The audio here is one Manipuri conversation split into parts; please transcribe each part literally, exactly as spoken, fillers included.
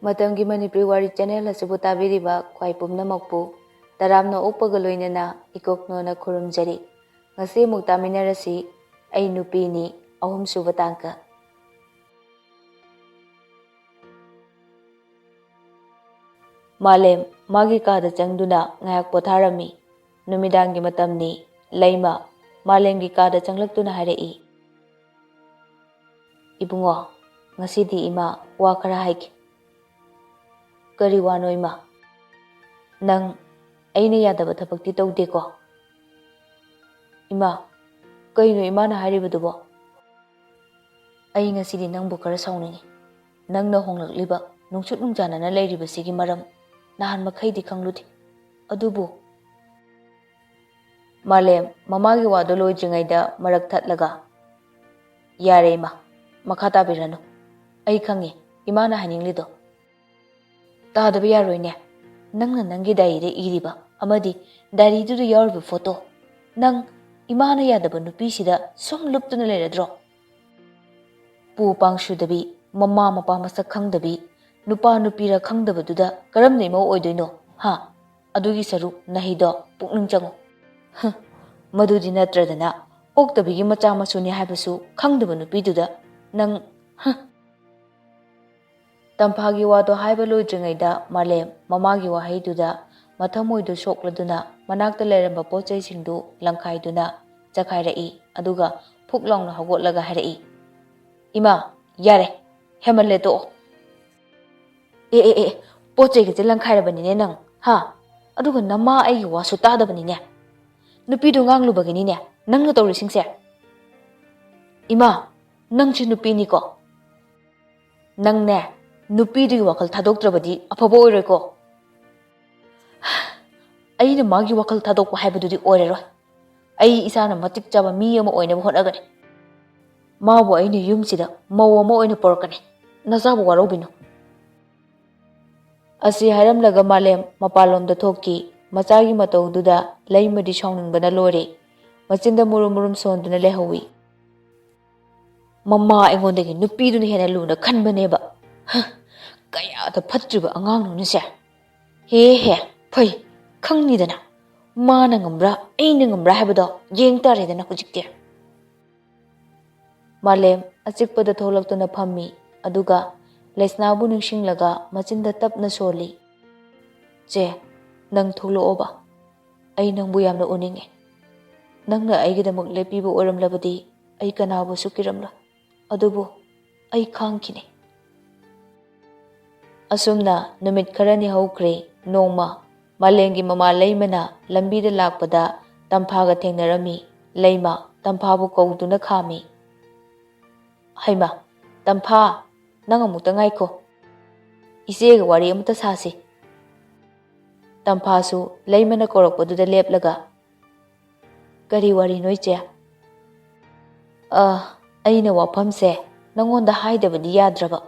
ꯃꯇꯝꯒꯤ ꯃꯅꯤꯄꯨꯔꯤ ꯋꯥꯔꯤ ꯆꯦꯅꯦꯜ ꯑꯁꯤꯕꯨ ꯇꯥꯕꯤꯔꯤꯕ ꯈ꯭ꯋꯥꯏ ꯄꯨꯝꯅꯃꯛꯄꯨ ꯇꯔꯥꯝꯅ ꯑꯣꯛꯄꯒ ꯂꯣꯏꯅꯅ ꯏꯀꯣꯛꯅꯣꯅ ꯈꯨꯔꯨꯝꯖꯔꯤ꯫ ꯉꯁꯤ ꯑꯃꯨꯛ ꯇꯥꯃꯤꯟꯅꯔꯁꯤ꯫ ꯑꯩ ꯅꯨꯄꯤꯅꯤ, ꯑꯍꯨꯝꯁꯨꯕ ꯇꯥꯡꯀꯛ꯫ ꯃꯥꯂꯦꯝ ꯃꯥꯒꯤ ꯀꯥꯗ ꯆꯪꯗꯨꯅ ꯉꯥꯏꯍꯥꯛ ꯄꯣꯊꯥꯔꯝꯃꯤ꯫ ꯅꯨꯃꯤꯗꯥꯡꯒꯤ ꯃꯇꯝꯅꯤ꯫ ꯂꯩꯃ ꯃꯥꯂꯦꯝꯒꯤ ꯀꯥꯗ ꯆꯪꯂꯛꯇꯨꯅ ꯍꯥꯏꯔꯛꯏ, "ꯏꯕꯨꯡꯉꯣ, ꯉꯁꯤꯗꯤ ꯏꯃꯥ ꯋꯥ ꯈꯔ ꯍꯥꯏꯒꯦ꯫" "ꯀꯔꯤ ꯋꯥꯅꯣ ꯏꯃꯥ? ꯅꯪ ꯑꯩꯅ ꯌꯥꯗꯕ ꯊꯕꯛꯇꯤ ꯇꯧꯗꯦꯀꯣ?" "ꯏꯃꯥ, ꯀꯩꯅꯣ ꯏꯃꯥꯅ ꯍꯥꯏꯔꯤꯕꯗꯨꯕꯣ?" "ꯑꯩ ꯉꯁꯤꯗꯤ ꯅꯪꯕꯨ ꯈꯔ ꯁꯥꯎꯅꯤꯡꯉꯤ꯫ ꯅꯪꯅ ꯍꯣꯡꯂꯛꯂꯤꯕ, ꯅꯨꯡꯁꯨꯠ ꯅꯨꯡꯖꯥꯅꯅ ꯂꯩꯔꯤꯕꯁꯤꯒꯤ ꯃꯔꯝ ꯅꯍꯥꯟ ꯃꯈꯩꯗꯤ ꯈꯪꯂꯨꯗꯦ꯫ ꯑꯗꯨꯕꯨ" ꯃꯥꯂꯦꯝ ꯃꯃꯥꯒꯤ ꯋꯥꯗꯨ ꯂꯣꯏꯗ꯭ꯔꯤꯉꯩꯗ ꯃꯔꯛ ꯊꯠꯂꯒ, "ꯌꯥꯔꯦ ꯏꯃꯥ, ꯃꯈꯥ ꯇꯥꯕꯤꯔꯅꯨ꯫ ꯑꯩ ꯈꯪꯉꯤ ꯏꯃꯥꯅ ꯍꯥꯏꯅꯤꯡꯂꯤꯗꯣ꯫ ꯇꯥꯗꯕ ꯌꯥꯔꯣꯏꯅꯦ꯫ ꯅꯪꯅ ꯅꯪꯒꯤ ꯗꯥꯏꯔꯤꯗ ꯏꯔꯤꯕ ꯑꯃꯗꯤ ꯗꯥꯏꯔꯤꯗꯨꯗ ꯌꯥꯎꯔꯤꯕ ꯐꯣꯇꯣ, ꯅꯪ ꯏꯃꯥꯅ ꯌꯥꯗꯕ ꯅꯨꯄꯤꯁꯤꯗ ꯁꯨꯝ ꯂꯨꯞꯇꯨꯅ ꯂꯩꯔꯗ꯭ꯔꯣ? ꯄꯨ ꯄꯥꯡꯁꯨꯗꯕꯤ, ꯃꯃꯥ ꯃꯄꯥ ꯃꯁꯛ ꯈꯪꯗꯕꯤ, ꯅꯨꯄꯥ ꯅꯨꯄꯤꯔ ꯈꯪꯗꯕꯗꯨꯗ ꯀꯔꯝꯅ ꯏꯃꯧ ꯑꯣꯏꯗꯣꯏꯅꯣ? ꯍꯥ? ꯑꯗꯨꯒꯤ ꯁꯔꯨꯛ ꯅꯍꯩꯗꯣ ꯄꯨꯛꯅꯤꯡ ꯆꯪꯉꯨ꯫ ꯍ, ꯃꯗꯨꯗꯤ ꯅꯠꯇ꯭ꯔꯗꯅ, ꯄꯣꯛꯇꯕꯤꯒꯤ ꯃꯆꯥ ꯃꯁꯨꯅꯤ ꯍꯥꯏꯕꯁꯨ ꯈꯪꯗꯕ ꯅꯨꯄꯤꯗꯨꯗ ꯅꯪ, ꯍ!" ꯇꯝꯐꯥꯒꯤ ꯋꯥꯗꯣ ꯍꯥꯏꯕ ꯂꯣꯏꯗ꯭ꯔꯤꯉꯩꯗ ꯃꯥꯂꯦꯝ ꯃꯃꯥꯒꯤ ꯋꯥꯍꯩꯗꯨꯗ ꯃꯊꯃꯣꯏꯗꯨ ꯁꯣꯛꯂꯗꯨꯅ ꯃꯅꯥꯛꯇ ꯂꯩꯔꯝꯕ ꯄꯣꯠ ꯆꯩꯁꯤꯡꯗꯨ ꯂꯪꯈꯥꯏꯗꯨꯅ ꯆꯈꯥꯏꯔꯛꯏ, ꯑꯗꯨꯒ ꯐꯨꯛ ꯂꯥꯎꯅ ꯍꯧꯒꯠꯂꯒ ꯍꯥꯏꯔꯛꯏ, "ꯏꯃꯥ, ꯌꯥꯔꯦ, ꯍꯦꯃꯜꯂꯦ, ꯇꯣꯛꯑꯣ꯫ ꯑꯦ, ꯑꯦ, ꯑꯦ, ꯄꯣꯠ ꯆꯩꯒꯁꯦ ꯂꯪꯈꯥꯏꯔꯕꯅꯤꯅꯦ ꯅꯪ, ꯍꯥ? ꯑꯗꯨꯒ ꯅꯃꯥ ꯑꯩꯒꯤ ꯋꯥꯁꯨ ꯇꯥꯗꯕꯅꯤꯅꯦ꯫ ꯅꯨꯄꯤꯗꯨ ꯉꯥꯡꯂꯨꯕꯒꯤꯅꯤꯅꯦ ꯅꯪꯅ ꯇꯧꯔꯤꯁꯤꯡꯁꯦ꯫ ꯏꯃꯥ, ꯅꯪꯁꯨ ꯅꯨꯄꯤꯅꯤꯀꯣ꯫ ꯅꯪꯅꯦ, ꯅꯨꯄꯤꯗꯨꯒꯤ ꯋꯥꯈꯜ ꯊꯥꯗꯣꯛꯇ꯭ꯔꯕꯗꯤ ꯑꯐꯕ ꯑꯣꯏꯔꯣꯏꯀꯣ꯫ ꯑꯩꯅ ꯃꯥꯒꯤ ꯋꯥꯈꯜ ꯊꯥꯗꯣꯛꯄ ꯍꯥꯏꯕꯗꯨꯗꯤ ꯑꯣꯏꯔꯔꯣꯏ꯫ ꯑꯩ ꯏꯁꯥꯅ ꯃꯇꯤꯛ ꯆꯥꯕ ꯃꯤ ꯑꯃ ꯑꯣꯏꯅꯕ ꯍꯣꯠꯅꯒꯅꯤ꯫ ꯃꯥꯕꯨ ꯑꯩꯅ ꯌꯨꯝꯁꯤꯗ ꯃꯧ ꯑꯃ ꯑꯣꯏꯅ ꯄꯨꯔꯛꯀꯅꯤ꯫ ꯅꯆꯥꯕꯨ ꯋꯥꯔꯧꯕꯤꯅꯨ꯫" ꯑꯁꯤ ꯍꯥꯏꯔꯝꯂꯒ ꯃꯥꯂꯦꯝ ꯃꯄꯥꯟꯂꯣꯝꯗ ꯊꯣꯛꯈꯤ꯫ ꯃꯆꯥꯒꯤ ꯃꯇꯧꯗꯨꯗ ꯂꯩꯃꯗꯤ ꯁꯥꯎꯅꯤꯡꯕꯅ ꯂꯣꯏꯔꯦ꯫ ꯃꯆꯤꯟꯗ ꯃꯨꯔꯨꯝ ꯃꯨꯔꯨꯝ ꯁꯣꯟꯗꯨꯅ ꯂꯩꯍꯧꯏ꯫ "ꯃꯃꯥ ꯑꯩꯉꯣꯟꯗꯒꯤ ꯅꯨꯄꯤꯗꯨꯅ ꯍꯦꯟꯅ ꯂꯨꯅ ꯈꯟꯕꯅꯦꯕ꯫ ꯍ! ꯀꯌꯥꯗ ꯐꯠꯇ꯭ꯔꯤꯕ ꯑꯉꯥꯡꯅꯣꯅꯦꯁꯦ꯫ ꯍꯦ ꯍꯦ, ꯐꯩ, ꯈꯪꯅꯤꯗꯅ꯫ ꯃꯥꯅ ꯉꯝꯕ꯭ꯔꯥ, ꯑꯩꯅ ꯉꯝꯕ꯭ꯔꯥ ꯍꯥꯏꯕꯗꯣ ꯌꯦꯡ ꯇꯥꯔꯦꯗꯅ ꯍꯧꯖꯤꯛꯇꯤ꯫ ꯃꯥꯂꯦꯝ ꯑꯆꯤꯛꯄꯗ ꯊꯣꯛꯂꯛꯇꯨꯅ ꯐꯝꯃꯤ, ꯑꯗꯨꯒ ꯂꯩꯁꯅꯥꯕꯨ ꯅꯤꯡꯁꯤꯡꯂꯒ ꯃꯆꯤꯟꯗ ꯇꯞꯅ ꯁꯣꯜꯂꯤ꯫ "ꯆꯦ, ꯅꯪ ꯊꯣꯛꯂꯛꯑꯣꯕ꯫ ꯑꯩ ꯅꯪꯕꯨ ꯌꯥꯝꯅ ꯎꯅꯤꯡꯉꯦ꯫ ꯅꯪꯅ ꯑꯩꯒꯤꯗꯃꯛ ꯂꯦꯞꯄꯤꯕ ꯑꯣꯏꯔꯝꯂꯕꯗꯤ ꯑꯩ ꯀꯅꯥꯕꯨꯁꯨ ꯀꯤꯔꯝꯂꯣꯏ꯫ ꯑꯗꯨꯕꯨ ꯑꯩ ꯈꯥꯡꯈꯤꯅꯤ꯫" ꯑꯁꯨꯝꯅ ꯅꯨꯃꯤꯠ ꯈꯔꯅꯤ ꯍꯧꯈ꯭ꯔꯦ꯫ ꯅꯣꯡꯃ ꯃꯥꯂꯦꯝꯒꯤ ꯃꯃꯥ ꯂꯩꯃꯅ ꯂꯝꯕꯤꯗ ꯂꯥꯛꯄꯗ ꯇꯝꯐꯥꯒ ꯊꯦꯡꯅꯔꯝꯃꯤ꯫ ꯂꯩꯃ ꯇꯝꯐꯥꯕꯨ ꯀꯧꯗꯨꯅ ꯈꯥꯝꯃꯤ꯫ "ꯍꯩꯃ, ꯇꯝꯐꯥ, ꯅꯪ ꯑꯃꯨꯛꯇ ꯉꯥꯏꯈꯣ꯫ ꯏꯆꯦꯒ ꯋꯥꯔꯤ ꯑꯃꯇ ꯁꯥꯁꯤ꯫" ꯇꯝꯐꯥꯁꯨ ꯂꯩꯃꯅ ꯀꯧꯔꯛꯄꯗꯨꯗ ꯂꯦꯞꯂꯒ, "ꯀꯔꯤ ꯋꯥꯔꯤꯅꯣ, ꯏꯆꯦ?" "ꯑ, ꯑꯩꯅ ꯋꯥꯐꯝꯁꯦ ꯅꯪꯉꯣꯟꯗ ꯍꯥꯏꯗꯕꯗꯤ ꯌꯥꯗ꯭ꯔꯕ꯫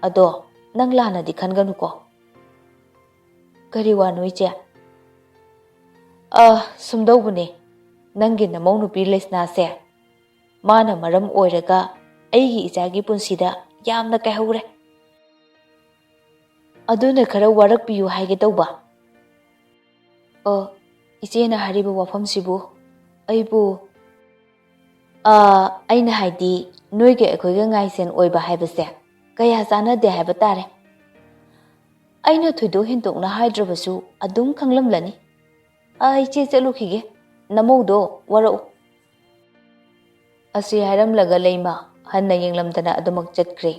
ꯑꯗꯣ ꯅꯪ ꯂꯥꯟꯅꯗꯤ ꯈꯟꯒꯅꯨꯀꯣ꯫" "ꯀꯔꯤ ꯋꯥꯅꯣ, ꯏꯆꯦ?" "ꯑ, ꯁꯨꯝꯗꯧꯕꯅꯦ, ꯅꯪꯒꯤ ꯅꯃꯧ ꯅꯨꯄꯤ ꯂꯩꯁꯅꯥꯁꯦ, ꯃꯥꯅ ꯃꯔꯝ ꯑꯣꯏꯔꯒ ꯑꯩꯒꯤ ꯏꯆꯥꯒꯤ ꯄꯨꯟꯁꯤꯗ ꯌꯥꯝꯅ ꯀꯥꯏꯍꯧꯔꯦ꯫ ꯑꯗꯨꯅ ꯈꯔ ꯋꯥꯔꯛꯄꯤꯌꯨ ꯍꯥꯏꯒꯦ ꯇꯧꯕ꯫" "ꯑꯣ, ꯏꯆꯦꯅ ꯍꯥꯏꯔꯤꯕ ꯋꯥꯐꯝꯁꯤꯕꯨ ꯑꯩꯕꯨ?" "ꯑ, ꯑꯩꯅ ꯍꯥꯏꯗꯤ, ꯅꯣꯏꯒ ꯑꯩꯈꯣꯏꯒ ꯉꯥꯏꯁꯦꯟ ꯑꯣꯏꯕ ꯍꯥꯏꯕꯁꯦ ꯀꯌꯥ ꯆꯥꯟꯅꯗꯦ ꯍꯥꯏꯕ ꯇꯥꯔꯦ꯫ ꯑꯩꯅ ꯊꯣꯏꯗꯣꯛ ꯍꯦꯟꯗꯣꯛꯅ ꯍꯥꯏꯗ꯭ꯔꯕꯁꯨ ꯑꯗꯨꯝ ꯈꯪꯂꯝꯂꯅꯤ꯫ ꯑ, ꯏꯆꯦ ꯆꯠꯂꯨꯈꯤꯒꯦ, ꯅꯃꯧꯗꯣ ꯋꯥꯔꯛꯎ꯫" ꯑꯁꯤ ꯍꯥꯏꯔꯝꯂꯒ ꯂꯩꯃ ꯍꯟꯅ ꯌꯦꯡꯂꯝꯗꯅ ꯑꯗꯨꯃꯛ ꯆꯠꯈ꯭ꯔꯦ꯫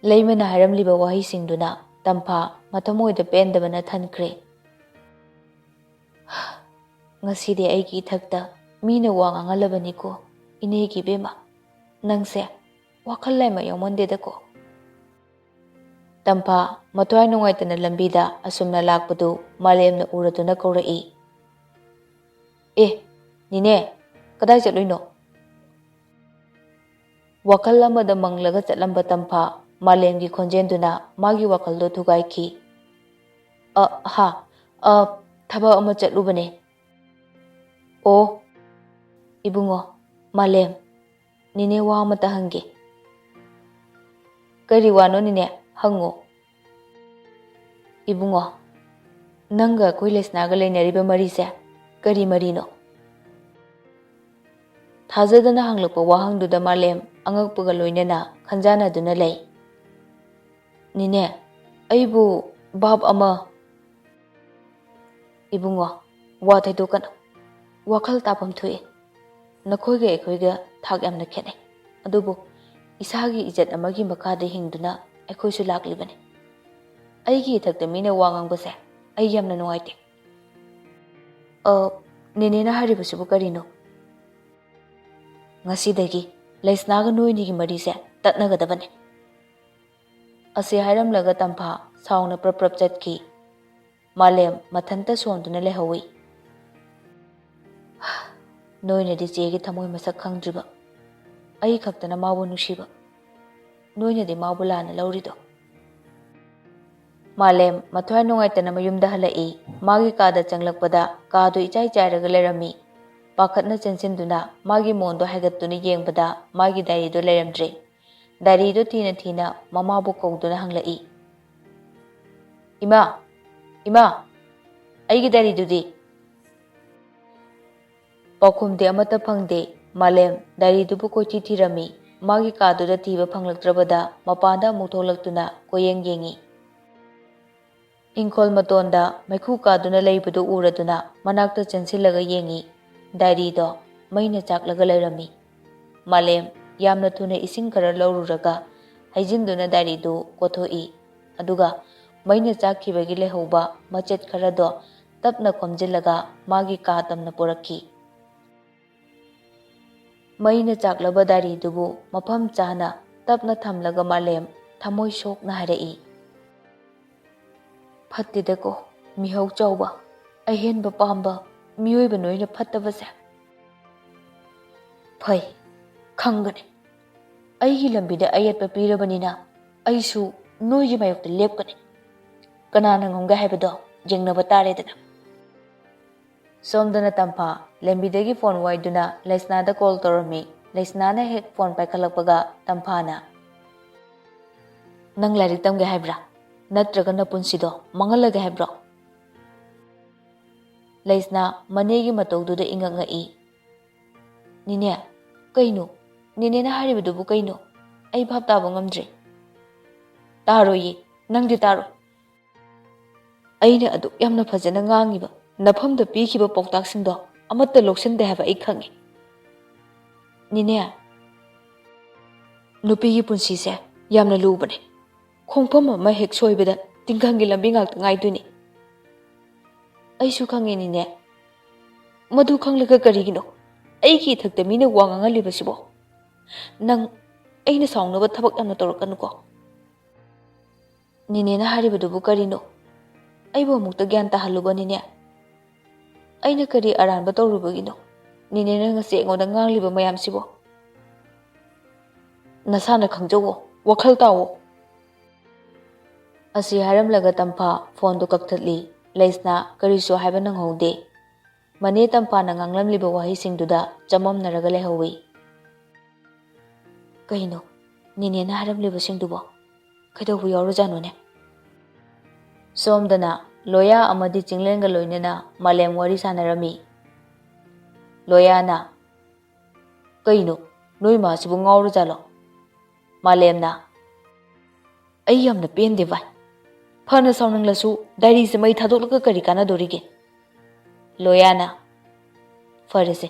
ꯂꯩꯃꯅ ꯍꯥꯏꯔꯝꯂꯤꯕ ꯋꯥꯍꯩꯁꯤꯡꯗꯨꯅ ꯇꯝꯐꯥ ꯃꯊꯃꯣꯏꯗ ꯄꯦꯟꯗꯕꯅ ꯊꯟꯈ꯭ꯔꯦ꯫ "ꯉꯁꯤꯗꯤ ꯑꯩꯒꯤ ꯏꯊꯛꯇ ꯃꯤꯅ ꯋꯥ ꯉꯥꯡꯍꯜꯂꯕꯅꯤꯀꯣ, ꯏꯅꯦꯒꯤ ꯏꯕꯦꯝꯃ꯫ ꯅꯪꯁꯦ ꯋꯥꯈꯜ ꯂꯩꯃ ꯌꯥꯎꯃꯟꯗꯦꯗꯀꯣ꯫" ꯇꯝꯐꯥ ꯃꯊ꯭ꯋꯥꯏ ꯅꯨꯡꯉꯥꯏꯇꯅ ꯂꯝꯕꯤꯗ ꯑꯁꯨꯝꯅ ꯂꯥꯛꯄꯗꯨ ꯃꯥꯂꯦꯝꯅ ꯎꯔꯗꯨꯅ ꯀꯧꯔꯛꯏ꯫ "ꯑꯦ, ꯅꯤꯅꯦ, ꯀꯗꯥꯏ ꯆꯠꯂꯨꯏꯅꯣ?" ꯋꯥꯈꯜ ꯑꯃꯗ ꯃꯪꯂꯒ ꯆꯠꯂꯝꯕ ꯇꯝꯐꯥ ꯃꯥꯂꯦꯝꯒꯤ ꯈꯣꯟꯖꯦꯜꯗꯨꯅ ꯃꯥꯒꯤ ꯋꯥꯈꯜꯗꯣ ꯊꯨꯒꯥꯏꯈꯤ꯫ "ꯑ, ꯍꯥ, ꯑ, ꯊꯕꯛ ꯑꯃ ꯆꯠꯂꯨꯕꯅꯦ꯫" "ꯑꯣ, ꯏꯕꯨꯡꯉꯣ, ꯃꯥꯂꯦꯝ, ꯅꯦꯅꯦ ꯋꯥ ꯑꯃꯇ ꯍꯪꯒꯦ꯫" "ꯀꯔꯤ ꯋꯥꯅꯣ ꯅꯦꯅꯦ? ꯍꯪꯉꯣ꯫" "ꯏꯕꯨꯡꯉꯣ, ꯅꯪꯒ ꯑꯩꯈꯣꯏ ꯂꯩꯁꯅꯥꯒ ꯂꯩꯅꯔꯤꯕ ꯃꯔꯤꯁꯦ ꯀꯔꯤ ꯃꯔꯤꯅꯣ?" ꯊꯥꯖꯗꯅ ꯍꯪꯂꯛꯄ ꯋꯥꯍꯪꯗꯨꯗ ꯃꯥꯂꯦꯝ ꯑꯉꯛꯄꯒ ꯂꯣꯏꯅꯅ ꯈꯟꯖꯥꯟꯅꯗꯨꯅ ꯂꯩ꯫ "ꯅꯦꯅꯦ, ꯑꯩꯕꯨ ꯚꯥꯞ ꯑꯃ..." "ꯏꯕꯨꯡꯉꯣ, ꯋꯥ ꯊꯩꯗꯣꯛꯀꯅꯨ꯫ ꯋꯥꯈꯜ ꯇꯥꯐꯝ ꯊꯣꯛꯏ꯫ ꯅꯈꯣꯏꯒ ꯑꯩꯈꯣꯏꯒ ꯊꯥꯛ ꯌꯥꯝꯅ ꯈꯦꯠꯅꯩ꯫ ꯑꯗꯨꯕꯨ ꯏꯁꯥꯒꯤ ꯏꯖꯠ ꯑꯃꯒꯤ ꯃꯈꯥꯗ ꯍꯤꯡꯗꯨꯅ ꯑꯩꯈꯣꯏꯁꯨ ꯂꯥꯛꯂꯤꯕꯅꯤ꯫ ꯑꯩꯒꯤ ꯏꯊꯛꯇ ꯃꯤꯅ ꯋꯥ ꯉꯥꯡꯕꯁꯦ ꯑꯩ ꯌꯥꯝꯅ ꯅꯨꯡꯉꯥꯏꯇꯦ꯫" "ꯑ, ꯅꯦꯅꯦꯅ ꯍꯥꯏꯔꯤꯕꯁꯤꯕꯨ ꯀꯔꯤꯅꯣ?" "ꯉꯁꯤꯗꯒꯤ ꯂꯩꯁꯅꯥꯒ ꯅꯣꯏꯅꯤꯒꯤ ꯃꯔꯤꯁꯦ ꯇꯠꯅꯒꯗꯕꯅꯤ꯫" ꯑꯁꯤ ꯍꯥꯏꯔꯝꯂꯒ ꯇꯝꯐꯥ ꯁꯥꯎꯅ ꯄ꯭ꯔꯞ ꯄ꯭ꯔꯞ ꯆꯠꯈꯤ꯫ ꯃꯥꯂꯦꯝ ꯃꯊꯟꯇ ꯁꯣꯟꯗꯨꯅ ꯂꯩꯍꯧꯏ꯫ "ꯅꯣꯏꯅꯗꯤ ꯆꯦꯒꯤ ꯊꯃꯣꯏ ꯃꯁꯛ ꯈꯪꯗ꯭ꯔꯤꯕ, ꯑꯩ ꯈꯛꯇꯅ ꯃꯥꯕꯨ ꯅꯨꯡꯁꯤꯕ, ꯅꯣꯏꯅꯗꯤ ꯃꯥꯕꯨ ꯂꯥꯟꯅ ꯂꯧꯔꯤꯗꯣ꯫" ꯃꯥꯂꯦꯝ ꯃꯊ꯭ꯋꯥꯏ ꯅꯨꯡꯉꯥꯏꯇꯅ ꯃꯌꯨꯝꯗ ꯍꯜꯂꯛꯏ꯫ ꯃꯥꯒꯤ ꯀꯥꯗ ꯆꯪꯂꯛꯄꯗ ꯀꯥꯗꯨ ꯏꯆꯥꯏ ꯆꯥꯏꯔꯒ ꯂꯩꯔꯝꯃꯤ꯫ ꯄꯥꯈꯠꯅ ꯆꯦꯟꯁꯤꯟꯗꯨꯅ ꯃꯥꯒꯤ ꯃꯣꯟꯗꯣ ꯍꯥꯏꯒꯠꯇꯨꯅ ꯌꯦꯡꯕꯗ ꯃꯥꯒꯤ ꯗꯥꯏꯔꯤꯗꯣ ꯂꯩꯔꯝꯗ꯭ꯔꯦ꯫ ꯗꯥꯏꯔꯤꯗꯣ ꯊꯤꯅ ꯊꯤꯅ ꯃꯃꯥꯕꯨ ꯀꯧꯗꯨꯅ ꯍꯪꯂꯛꯏ, "ꯏꯃꯥ, ꯏꯃꯥ, ꯑꯩꯒꯤ ꯗꯥꯏꯔꯤꯗꯨꯗꯤ?" ꯄꯥꯎꯈꯨꯝꯗꯤ ꯑꯃꯠꯇ ꯐꯪꯗꯦ꯫ ꯃꯥꯂꯦꯝ ꯗꯥꯏꯔꯤꯗꯨꯕꯨ ꯀꯣꯏꯊꯤ ꯊꯤꯔꯝꯃꯤ꯫ ꯃꯥꯒꯤ ꯀꯥꯗꯨꯗ ꯊꯤꯕ ꯐꯪꯂꯛꯇ꯭ꯔꯕꯗ ꯃꯄꯥꯟꯗ ꯑꯃꯨꯛ ꯊꯣꯛꯂꯛꯇꯨꯅ ꯀꯣꯏꯌꯦꯡ ꯌꯦꯡꯉꯤ꯫ ꯏꯪꯈꯣꯜ ꯃꯇꯣꯟꯗ ꯃꯩꯈꯨ ꯀꯥꯗꯨꯅ ꯂꯩꯕꯗꯨ ꯎꯔꯗꯨꯅ ꯃꯅꯥꯛꯇ ꯆꯦꯟꯁꯤꯜꯂꯒ ꯌꯦꯡꯉꯤ꯫ ꯗꯥꯏꯔꯤꯗꯣ ꯃꯩꯅ ꯆꯥꯛꯂꯒ ꯂꯩꯔꯝꯃꯤ꯫ ꯃꯥꯂꯦꯝ ꯌꯥꯝꯅ ꯊꯨꯅ ꯏꯁꯤꯡ ꯈꯔ ꯂꯧꯔꯨꯔꯒ ꯍꯩꯖꯤꯟꯗꯨꯅ ꯗꯥꯏꯔꯤꯗꯨ ꯀꯣꯊꯣꯛꯏ꯫ ꯑꯗꯨꯒ ꯃꯩꯅ ꯆꯥꯛꯈꯤꯕꯒꯤ ꯂꯩꯍꯧꯕ ꯃꯆꯦꯠ ꯈꯔꯗꯣ ꯇꯞꯅ ꯈꯣꯝꯖꯤꯜꯂꯒ ꯃꯥꯒꯤ ꯀꯥ ꯇꯝꯅ ꯄꯨꯔꯛꯈꯤ꯫ ꯃꯩꯅ ꯆꯥꯛꯂꯕ ꯗꯥꯏꯔꯤꯗꯨꯕꯨ ꯃꯐꯝ ꯆꯥꯅ ꯇꯞꯅ ꯊꯝꯂꯒ ꯃꯥꯂꯦꯝ ꯊꯃꯣꯏ ꯁꯣꯛꯅ ꯍꯥꯏꯔꯛꯏ, "ꯐꯠꯇꯦꯗꯀꯣ, ꯃꯤꯍꯧ ꯆꯥꯎꯕ, ꯑꯍꯦꯟꯕ ꯄꯥꯝꯕ ꯃꯤꯑꯣꯏꯕ ꯅꯣꯏꯅ ꯐꯠꯇꯕꯁꯦ꯫" "ꯐꯩ, ꯈꯪꯒꯅꯤ꯫ ꯑꯩꯒꯤ ꯂꯝꯕꯤꯗ ꯑꯌꯦꯠꯄ ꯄꯤꯔꯕꯅꯤꯅ ꯑꯩꯁꯨ ꯅꯣꯏꯒꯤ ꯃꯥꯌꯣꯛꯇ ꯂꯦꯞꯀꯅꯤ꯫ ꯀꯅꯥꯅ ꯉꯝꯒꯦ ꯍꯥꯏꯕꯗꯣ ꯌꯦꯡꯅꯕ ꯇꯥꯔꯦꯗꯅ꯫" ꯁꯣꯝꯗꯅ ꯇꯝꯐꯥ ꯂꯝꯕꯤꯗꯒꯤ ꯐꯣꯟ ꯋꯥꯏꯗꯨꯅ ꯂꯩꯁꯅꯥꯗ ꯀꯣꯜ ꯇꯧꯔꯝꯃꯤ꯫ ꯂꯩꯁꯅꯥꯅ ꯍꯦꯛ ꯐꯣꯟ ꯄꯥꯏꯈꯠꯂꯛꯄꯒ ꯇꯝꯐꯥꯅ, "ꯅꯪ ꯂꯥꯏꯔꯤꯛ ꯇꯝꯒꯦ ꯍꯥꯏꯕ꯭ꯔꯥ? ꯅꯠꯇ꯭ꯔꯒ ꯅꯄꯨꯟꯁꯤꯗꯣ ꯃꯥꯡꯍꯜꯂꯒꯦ ꯍꯥꯏꯕ꯭ꯔꯣ?" ꯂꯩꯁꯅꯥ ꯃꯅꯦꯒꯤ ꯃꯇꯧꯗꯨꯗ ꯏꯉꯛ ꯉꯛꯏ꯫ "ꯅꯦꯅꯦ, ꯀꯩꯅꯣ? ꯅꯦꯅꯦꯅ ꯍꯥꯏꯔꯤꯕꯗꯨꯕꯨ ꯀꯩꯅꯣ? ꯑꯩ ꯚꯥꯞ ꯇꯥꯕ ꯉꯝꯗ꯭ꯔꯦ꯫" "ꯇꯥꯔꯣꯏꯌꯦ, ꯅꯪꯗꯤ ꯇꯥꯔꯣꯏ꯫ ꯑꯩꯅ ꯑꯗꯨꯛ ꯌꯥꯝꯅ ꯐꯖꯅ ꯉꯥꯡꯉꯤꯕ, ꯅꯐꯝꯗ ꯄꯤꯈꯤꯕ ꯄꯥꯎꯇꯥꯛꯁꯤꯡꯗꯣ ꯑꯃꯠꯇ ꯂꯧꯁꯤꯟꯗꯦ ꯍꯥꯏꯕ ꯑꯩ ꯈꯪꯉꯤ꯫ ꯅꯦꯅꯦ, ꯅꯨꯄꯤꯒꯤ ꯄꯨꯟꯁꯤꯁꯦ ꯌꯥꯝꯅ ꯂꯨꯕꯅꯦ꯫ ꯈꯣꯡꯐꯝ ꯑꯃ ꯍꯦꯛ ꯁꯣꯏꯕꯗ ꯇꯤꯡꯈꯪꯒꯤ ꯂꯝꯕꯤ ꯉꯥꯛꯇ ꯉꯥꯏꯗꯣꯏꯅꯤ꯫" "ꯑꯩꯁꯨ ꯈꯪꯉꯦ ꯅꯦꯅꯦ꯫ ꯃꯗꯨ ꯈꯪꯂꯒ ꯀꯔꯤꯒꯤꯅꯣ ꯑꯩꯒꯤ ꯏꯊꯛꯇ ꯃꯤꯅ ꯋꯥ ꯉꯥꯡꯍꯜꯂꯤꯕꯁꯤꯕꯣ? ꯅꯪ ꯑꯩꯅ ꯁꯥꯎꯅꯕ ꯊꯕꯛ ꯌꯥꯝꯅ ꯇꯧꯔꯛꯀꯅꯨꯀꯣ꯫" "ꯅꯦꯅꯦꯅ ꯍꯥꯏꯔꯤꯕꯗꯨꯕꯨ ꯀꯔꯤꯅꯣ? ꯑꯩꯕꯨ ꯑꯃꯨꯛꯇ ꯒ꯭ꯌꯥꯟ ꯇꯥꯍꯜꯂꯨꯕ ꯅꯦꯅꯦ꯫ ꯑꯩꯅ ꯀꯔꯤ ꯑꯔꯥꯟꯕ ꯇꯧꯔꯨꯕꯒꯤꯅꯣ ꯅꯦꯅꯦꯅ ꯉꯁꯤ ꯑꯩꯉꯣꯟꯗ ꯉꯥꯡꯂꯤꯕ ꯃꯌꯥꯝꯁꯤꯕꯣ? ꯅꯁꯥꯅ ꯈꯪꯖꯧꯋꯣ, ꯋꯥꯈꯜ ꯇꯥꯎꯋꯣ꯫" ꯑꯁꯤ ꯍꯥꯏꯔꯝꯂꯒ ꯇꯝꯐꯥ ꯐꯣꯟꯗꯨ ꯀꯛꯊꯠꯂꯤ꯫ ꯂꯩꯁꯅꯥ ꯀꯔꯤꯁꯨ ꯍꯥꯏꯕ ꯅꯪꯍꯧꯗꯦ꯫ ꯃꯅꯦ ꯇꯝꯐꯥꯅ ꯉꯥꯡꯂꯝꯂꯤꯕ ꯋꯥꯍꯩꯁꯤꯡꯗꯨꯗ ꯆꯃꯝꯅꯔꯒ ꯂꯩꯍꯧꯋꯤ꯫ "ꯀꯩꯅꯣ ꯅꯦꯅꯦꯅ ꯍꯥꯏꯔꯝꯂꯤꯕꯁꯤꯡꯗꯨꯕꯣ? ꯀꯩꯗꯧꯕ ꯌꯥꯎꯔꯖꯥꯠꯅꯣꯅꯦ?" ꯁꯣꯝꯗꯅ ꯂꯣꯌꯥ ꯑꯃꯗꯤ ꯆꯤꯡꯂꯦꯟꯒ ꯂꯣꯏꯅꯅ ꯃꯥꯂꯦꯝ ꯋꯥꯔꯤ ꯁꯥꯟꯅꯔꯝꯃꯤ꯫ ꯂꯣꯌꯥꯅ, "ꯀꯩꯅꯣ, ꯅꯣꯏ ꯃꯥꯁꯤꯕꯨ ꯉꯥꯎꯔꯖꯥꯠꯂꯣ?" ꯃꯥꯂꯦꯝꯅ, "ꯑꯩ ꯌꯥꯝꯅ ꯄꯦꯟꯗꯦ ꯚꯥꯏ꯫ ꯐꯅ ꯁꯥꯎꯅꯤꯡꯂꯁꯨ ꯗꯥꯏꯔꯤꯁꯦ ꯃꯩ ꯊꯥꯗꯣꯛꯂꯒ ꯀꯔꯤ ꯀꯥꯟꯅꯗꯣꯔꯤꯒꯦ?" ꯂꯣꯌꯥꯅ, "ꯐꯔꯦꯁꯦ,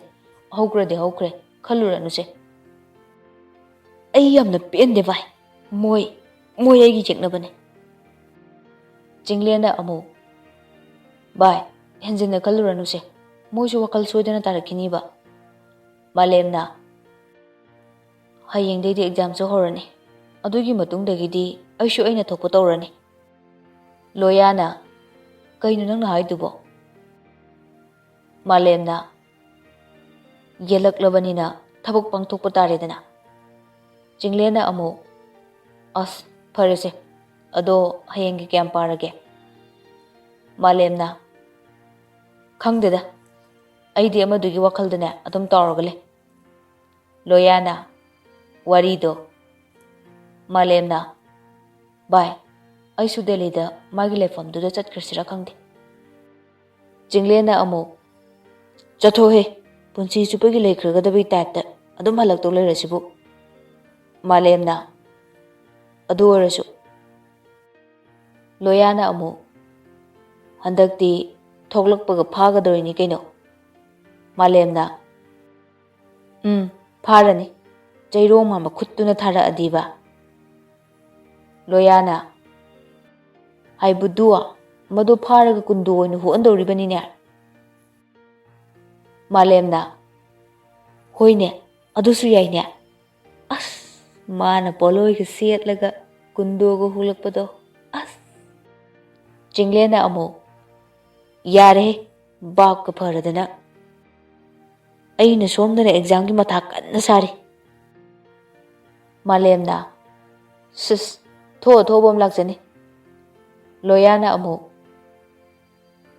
ꯍꯧꯈ꯭ꯔꯗꯤ ꯍꯧꯈ꯭ꯔꯦ, ꯈꯜꯂꯨꯔꯅꯨꯁꯦ꯫" "ꯑꯩ ꯌꯥꯝꯅ ꯄꯦꯟꯗꯦ ꯚꯥꯏ꯫ ꯃꯣꯏ, ꯃꯣꯏ ꯑꯩꯒꯤ ꯌꯦꯛꯅꯕꯅꯦ꯫" ꯆꯤꯡꯂꯦꯟꯅ ꯑꯃꯨꯛ, "ꯚꯥꯏ, ꯍꯦꯟꯖꯤꯟꯅ ꯈꯜꯂꯨꯔꯅꯨꯁꯦ꯫ ꯃꯣꯏꯁꯨ ꯋꯥꯈꯜ ꯁꯣꯏꯗꯅ ꯇꯥꯔꯛꯈꯤꯅꯤꯕ꯫" ꯃꯥꯂꯦꯝꯅ, "ꯍꯌꯦꯡꯗꯩꯗꯤ ꯑꯦꯛꯖꯥꯝꯁꯨ ꯍꯧꯔꯅꯤ꯫ ꯑꯗꯨꯒꯤ ꯃꯇꯨꯡꯗꯒꯤꯗꯤ ꯑꯩꯁꯨ ꯑꯩꯅ ꯊꯣꯛꯄ ꯇꯧꯔꯅꯤ꯫" ꯂꯣꯌꯥꯅ, "ꯀꯩꯅꯣ ꯅꯪꯅ ꯍꯥꯏꯗꯨꯕꯣ?" ꯃꯥꯂꯦꯝꯅ, "ꯌꯦꯜꯂꯛꯂꯕꯅꯤꯅ ꯊꯕꯛ ꯄꯥꯡꯊꯣꯛꯄ ꯇꯥꯔꯦꯗꯅ꯫" ꯆꯤꯡꯂꯦꯟꯅ ꯑꯃꯨꯛ, "ꯑꯁ, ꯐꯔꯦꯁꯦ, ꯑꯗꯣ ꯍꯌꯦꯡꯒꯤ ꯀꯌꯥꯝ ꯄꯥꯔꯒꯦ?" ꯃꯥꯂꯦꯝꯅ, "ꯈꯪꯗꯦꯗ, ꯑꯩꯗꯤ ꯑꯃꯗꯨꯒꯤ ꯋꯥꯈꯜꯗꯅꯦ ꯑꯗꯨꯝ ꯇꯥꯎꯔꯒ ꯂꯩ꯫" ꯂꯣꯌꯥꯅ, "ꯋꯥꯔꯤꯗꯣ?" ꯃꯥꯂꯦꯝꯅ, "ꯚꯥꯏ, ꯑꯩꯁꯨ ꯗꯦꯜꯂꯤꯗ ꯃꯥꯒꯤ ꯂꯩꯐꯝꯗꯨꯗ ꯆꯠꯈ꯭ꯔꯁꯤꯔꯥ ꯈꯪꯗꯦ꯫" ꯆꯤꯡꯂꯦꯟꯅ ꯑꯃꯨꯛ, "ꯆꯠꯊꯣꯛꯍꯦ, ꯄꯨꯟꯁꯤ ꯆꯨꯞꯄꯒꯤ ꯂꯩꯈ꯭ꯔꯒꯗꯕꯒꯤ ꯇꯥꯏꯞꯇ ꯑꯗꯨꯝ ꯍꯜꯂꯛꯇꯧ ꯂꯩꯔꯁꯤꯕꯨ꯫" ꯃꯥꯂꯦꯝꯅ, "ꯑꯗꯨ ꯑꯣꯏꯔꯁꯨ꯫" ꯂꯣꯌꯥꯅ ꯑꯃꯨꯛ, "ꯍꯟꯗꯛꯇꯤ ꯊꯣꯛꯂꯛꯄꯒ ꯐꯥꯒꯗꯧꯔꯤꯅꯤ ꯀꯩꯅꯣ꯫" ꯃꯥꯂꯦꯝꯅ, "ꯎꯝ, ꯐꯥꯔꯅꯤ, ꯆꯩꯔꯣꯡ ꯃꯥꯟꯕ ꯈꯨꯠꯇꯨꯅ ꯊꯥꯔꯛꯑꯗꯤꯕ꯫" ꯂꯣꯌꯥꯅ, "ꯍꯥꯏꯕꯗꯨ, ꯃꯗꯨ ꯐꯥꯔꯒ ꯀꯨꯟꯗꯣ ꯑꯣꯏꯅ ꯍꯨꯛꯍꯟꯗꯧꯔꯤꯕꯅꯤꯅꯦ꯫" ꯃꯥꯂꯦꯝꯅ, "ꯍꯣꯏꯅꯦ, ꯑꯗꯨꯁꯨ ꯌꯥꯏꯅꯦ꯫ ꯑꯁ, ꯃꯥꯅ ꯄꯣꯠꯂꯣꯏꯒ ꯁꯦꯠꯂꯒ ꯀꯨꯟꯗꯣꯒ ꯍꯨꯛꯂꯛꯄꯗꯣ, ꯑꯁ꯫" ꯆꯤꯡꯂꯦꯟꯅ ꯑꯃꯨꯛ, "ꯌꯥꯔꯦꯍꯦ, ꯕꯥꯞꯀ ꯐꯔꯗꯅ꯫ ꯑꯩꯅ ꯁꯣꯝꯗꯅ ꯑꯦꯛꯖꯥꯝꯒꯤ ꯃꯊꯥ ꯀꯟꯅ ꯁꯥꯔꯤ꯫" ꯃꯥꯂꯦꯝꯅ, "ꯁꯤꯁ, ꯊꯣꯛꯑ ꯊꯣꯛꯑꯕ ꯑꯃ ꯂꯥꯛꯆꯅꯤ꯫" ꯂꯣꯌꯥꯅ ꯑꯃꯨꯛ,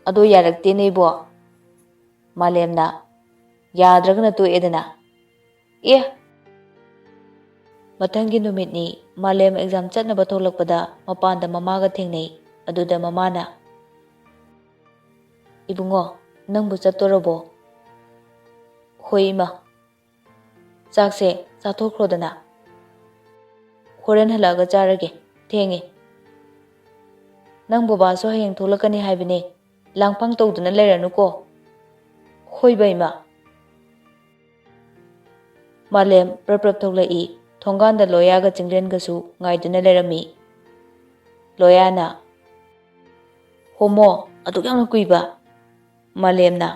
"ꯑꯗꯣ ꯌꯥꯔꯛꯇꯦꯅꯦ ꯏꯕꯣ꯫" ꯃꯥꯂꯦꯝꯅ, "ꯌꯥꯗ꯭ꯔꯒꯅ ꯇꯣꯛꯑꯦꯗꯅ꯫ ꯑꯦ!" ꯃꯊꯪꯒꯤ ꯅꯨꯃꯤꯠꯅꯤ꯫ ꯃꯥꯂꯦꯝ ꯑꯦꯛꯖꯥꯝ ꯆꯠꯅꯕ ꯊꯣꯛꯂꯛꯄꯗ ꯃꯄꯥꯟꯗ ꯃꯃꯥꯒ ꯊꯦꯡꯅꯩ꯫ ꯑꯗꯨꯗ ꯃꯃꯥꯅ, "ꯏꯕꯨꯡꯉꯣ, ꯅꯪꯕꯨ ꯆꯠꯇꯣꯔꯕꯣ?" "ꯍꯣꯏ ꯏꯃꯥ꯫" "ꯆꯥꯛꯁꯦ ꯆꯥꯊꯣꯛꯈ꯭ꯔꯣꯗꯅ꯫" "ꯍꯣꯔꯦꯟ ꯍꯜꯂꯛꯑꯒ ꯆꯥꯔꯒꯦ, ꯊꯦꯡꯉꯦ꯫" "ꯅꯪ ꯕꯕꯥꯁꯨ ꯍꯌꯦꯡ ꯊꯣꯛꯂꯛꯀꯅꯤ ꯍꯥꯏꯕꯅꯦ, ꯂꯥꯡꯐꯥꯡ ꯇꯧꯗꯨꯅ ꯂꯩꯔꯅꯨꯀꯣ꯫" "ꯍꯣꯏꯕ ꯏꯃꯥ꯫" ꯃꯥꯂꯦꯝ ꯄ꯭ꯔꯞ ꯄ꯭ꯔꯞ ꯊꯣꯛꯂꯛꯏ꯫ ꯊꯣꯡꯒꯥꯟꯗ ꯂꯣꯌꯥꯒ ꯆꯤꯡꯂꯦꯟꯒꯁꯨ ꯉꯥꯏꯗꯨꯅ ꯂꯩꯔꯝꯃꯤ꯫ ꯂꯣꯌꯥꯅ, "ꯍꯣꯃꯣ, ꯑꯗꯨꯛ ꯌꯥꯝꯅ ꯀꯨꯏꯕ?" ꯃꯥꯂꯦꯝꯅ,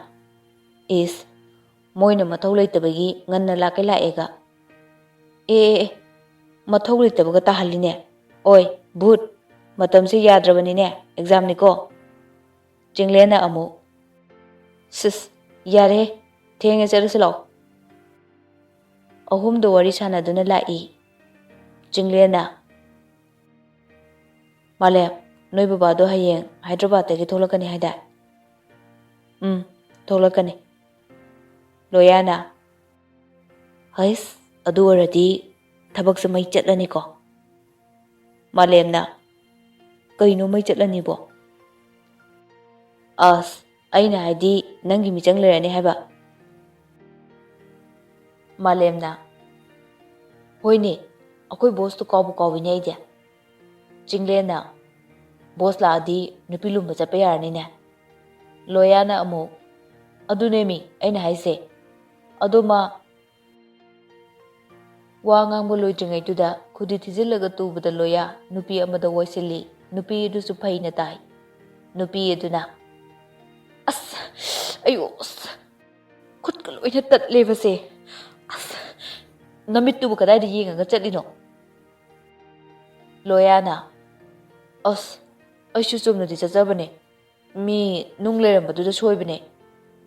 "ꯏꯁ, ꯃꯣꯏꯅ ꯃꯊꯧ ꯂꯩꯇꯕꯒꯤ ꯉꯟꯅ ꯂꯥꯛꯀꯦ ꯂꯥꯛꯑꯦꯒ꯫ ꯑꯦ, ꯑꯦ, ꯑꯦ, ꯃꯊꯧ ꯂꯩꯇꯕꯒ ꯇꯥꯍꯜꯂꯤꯅꯦ꯫ ꯑꯣꯏ, ꯚꯨꯠ, ꯃꯇꯝꯁꯦ ꯌꯥꯗ꯭ꯔꯕꯅꯤꯅꯦ, ꯑꯦꯛꯖꯥꯝꯅꯤꯀꯣ꯫" ꯆꯤꯡꯂꯦꯟꯅ ꯑꯃꯨꯛ, "ꯁꯤꯁ, ꯌꯥꯔꯦꯍꯦ, ꯊꯦꯡꯉꯦ, ꯆꯠꯂꯁꯤ ꯂꯥꯛꯑꯣ꯫" ꯑꯍꯨꯝꯗꯣ ꯋꯥꯔꯤ ꯁꯥꯟꯅꯗꯨꯅ ꯂꯥꯛꯏ꯫ ꯆꯤꯡꯂꯦꯟꯅ, "ꯃꯥꯂꯦꯝ, ꯅꯣꯏ ꯕꯕꯥꯗꯣ ꯍꯌꯦꯡ ꯍꯥꯏꯗ꯭ꯔꯕꯥꯠꯇꯒꯤ ꯊꯣꯛꯂꯛꯀꯅꯤ ꯍꯥꯏꯗꯥꯏ?" "ꯎꯝ, ꯊꯣꯛꯂꯛꯀꯅꯤ꯫" ꯂꯣꯌꯥꯅ, "ꯍꯩꯁ, ꯑꯗꯨ ꯑꯣꯏꯔꯗꯤ ꯊꯕꯛꯁꯦ ꯃꯩ ꯆꯠꯂꯅꯤꯀꯣ?" ꯃꯥꯂꯦꯝꯅ, "ꯀꯩꯅꯣ ꯃꯩ ꯆꯠꯂꯅꯤꯕꯣ?" "ꯑꯁ, ꯑꯩꯅ ꯍꯥꯏꯗꯤ ꯅꯪꯒꯤ ꯃꯤꯆꯪ ꯂꯩꯔꯅꯤ ꯍꯥꯏꯕ꯫" ꯃꯥꯂꯦꯝꯅ, "ꯍꯣꯏꯅꯦ, ꯑꯩꯈꯣꯏ ꯕꯣꯁꯇꯣ ꯀꯥꯎꯕꯨ ꯀꯥꯎꯏꯅꯦ ꯑꯩꯗꯤ꯫" ꯆꯤꯡꯂꯦꯟꯅ, "ꯕꯣꯁ ꯂꯥꯛꯑꯗꯤ ꯅꯨꯄꯤ ꯂꯨꯝꯕ ꯆꯠꯄ ꯌꯥꯔꯅꯤꯅꯦ꯫" ꯂꯣꯌꯥꯅ ꯑꯃꯨꯛ, "ꯑꯗꯨꯅꯦꯃꯤ ꯑꯩꯅ ꯍꯥꯏꯁꯦ꯫ ꯑꯗꯣ ꯃꯥ..." ꯋꯥ ꯉꯥꯡꯕ ꯂꯣꯏꯗ꯭ꯔꯤꯉꯩꯗꯨꯗ ꯈꯨꯗꯤ ꯊꯤꯖꯤꯜꯂꯒ ꯇꯨꯕꯗ ꯂꯣꯌꯥ ꯅꯨꯄꯤ ꯑꯃꯗ ꯋꯥꯏꯁꯤꯜꯂꯤ꯫ ꯅꯨꯄꯤ ꯑꯗꯨꯁꯨ ꯐꯩꯅ ꯇꯥꯏ꯫ ꯅꯨꯄꯤ ꯑꯗꯨꯅ, "ꯑꯁ, ꯑꯌꯣ, ꯑꯁ, ꯈꯨꯠꯀ ꯂꯣꯏꯅ ꯇꯠꯂꯦꯕꯁꯦ꯫ ꯑꯁ, ꯅꯃꯤꯠꯇꯨꯕꯨ ꯀꯗꯥꯏꯗ ꯌꯦꯡꯉꯒ ꯆꯠꯂꯤꯅꯣ?" ꯂꯣꯌꯥꯅ, "ꯑꯁ, ꯑꯩꯁꯨ ꯆꯨꯝꯅꯗꯤ ꯆꯠꯆꯕꯅꯦ꯫ ꯃꯤ ꯅꯨꯡ ꯂꯩꯔꯝꯕꯗꯨꯗ ꯁꯣꯏꯕꯅꯦ꯫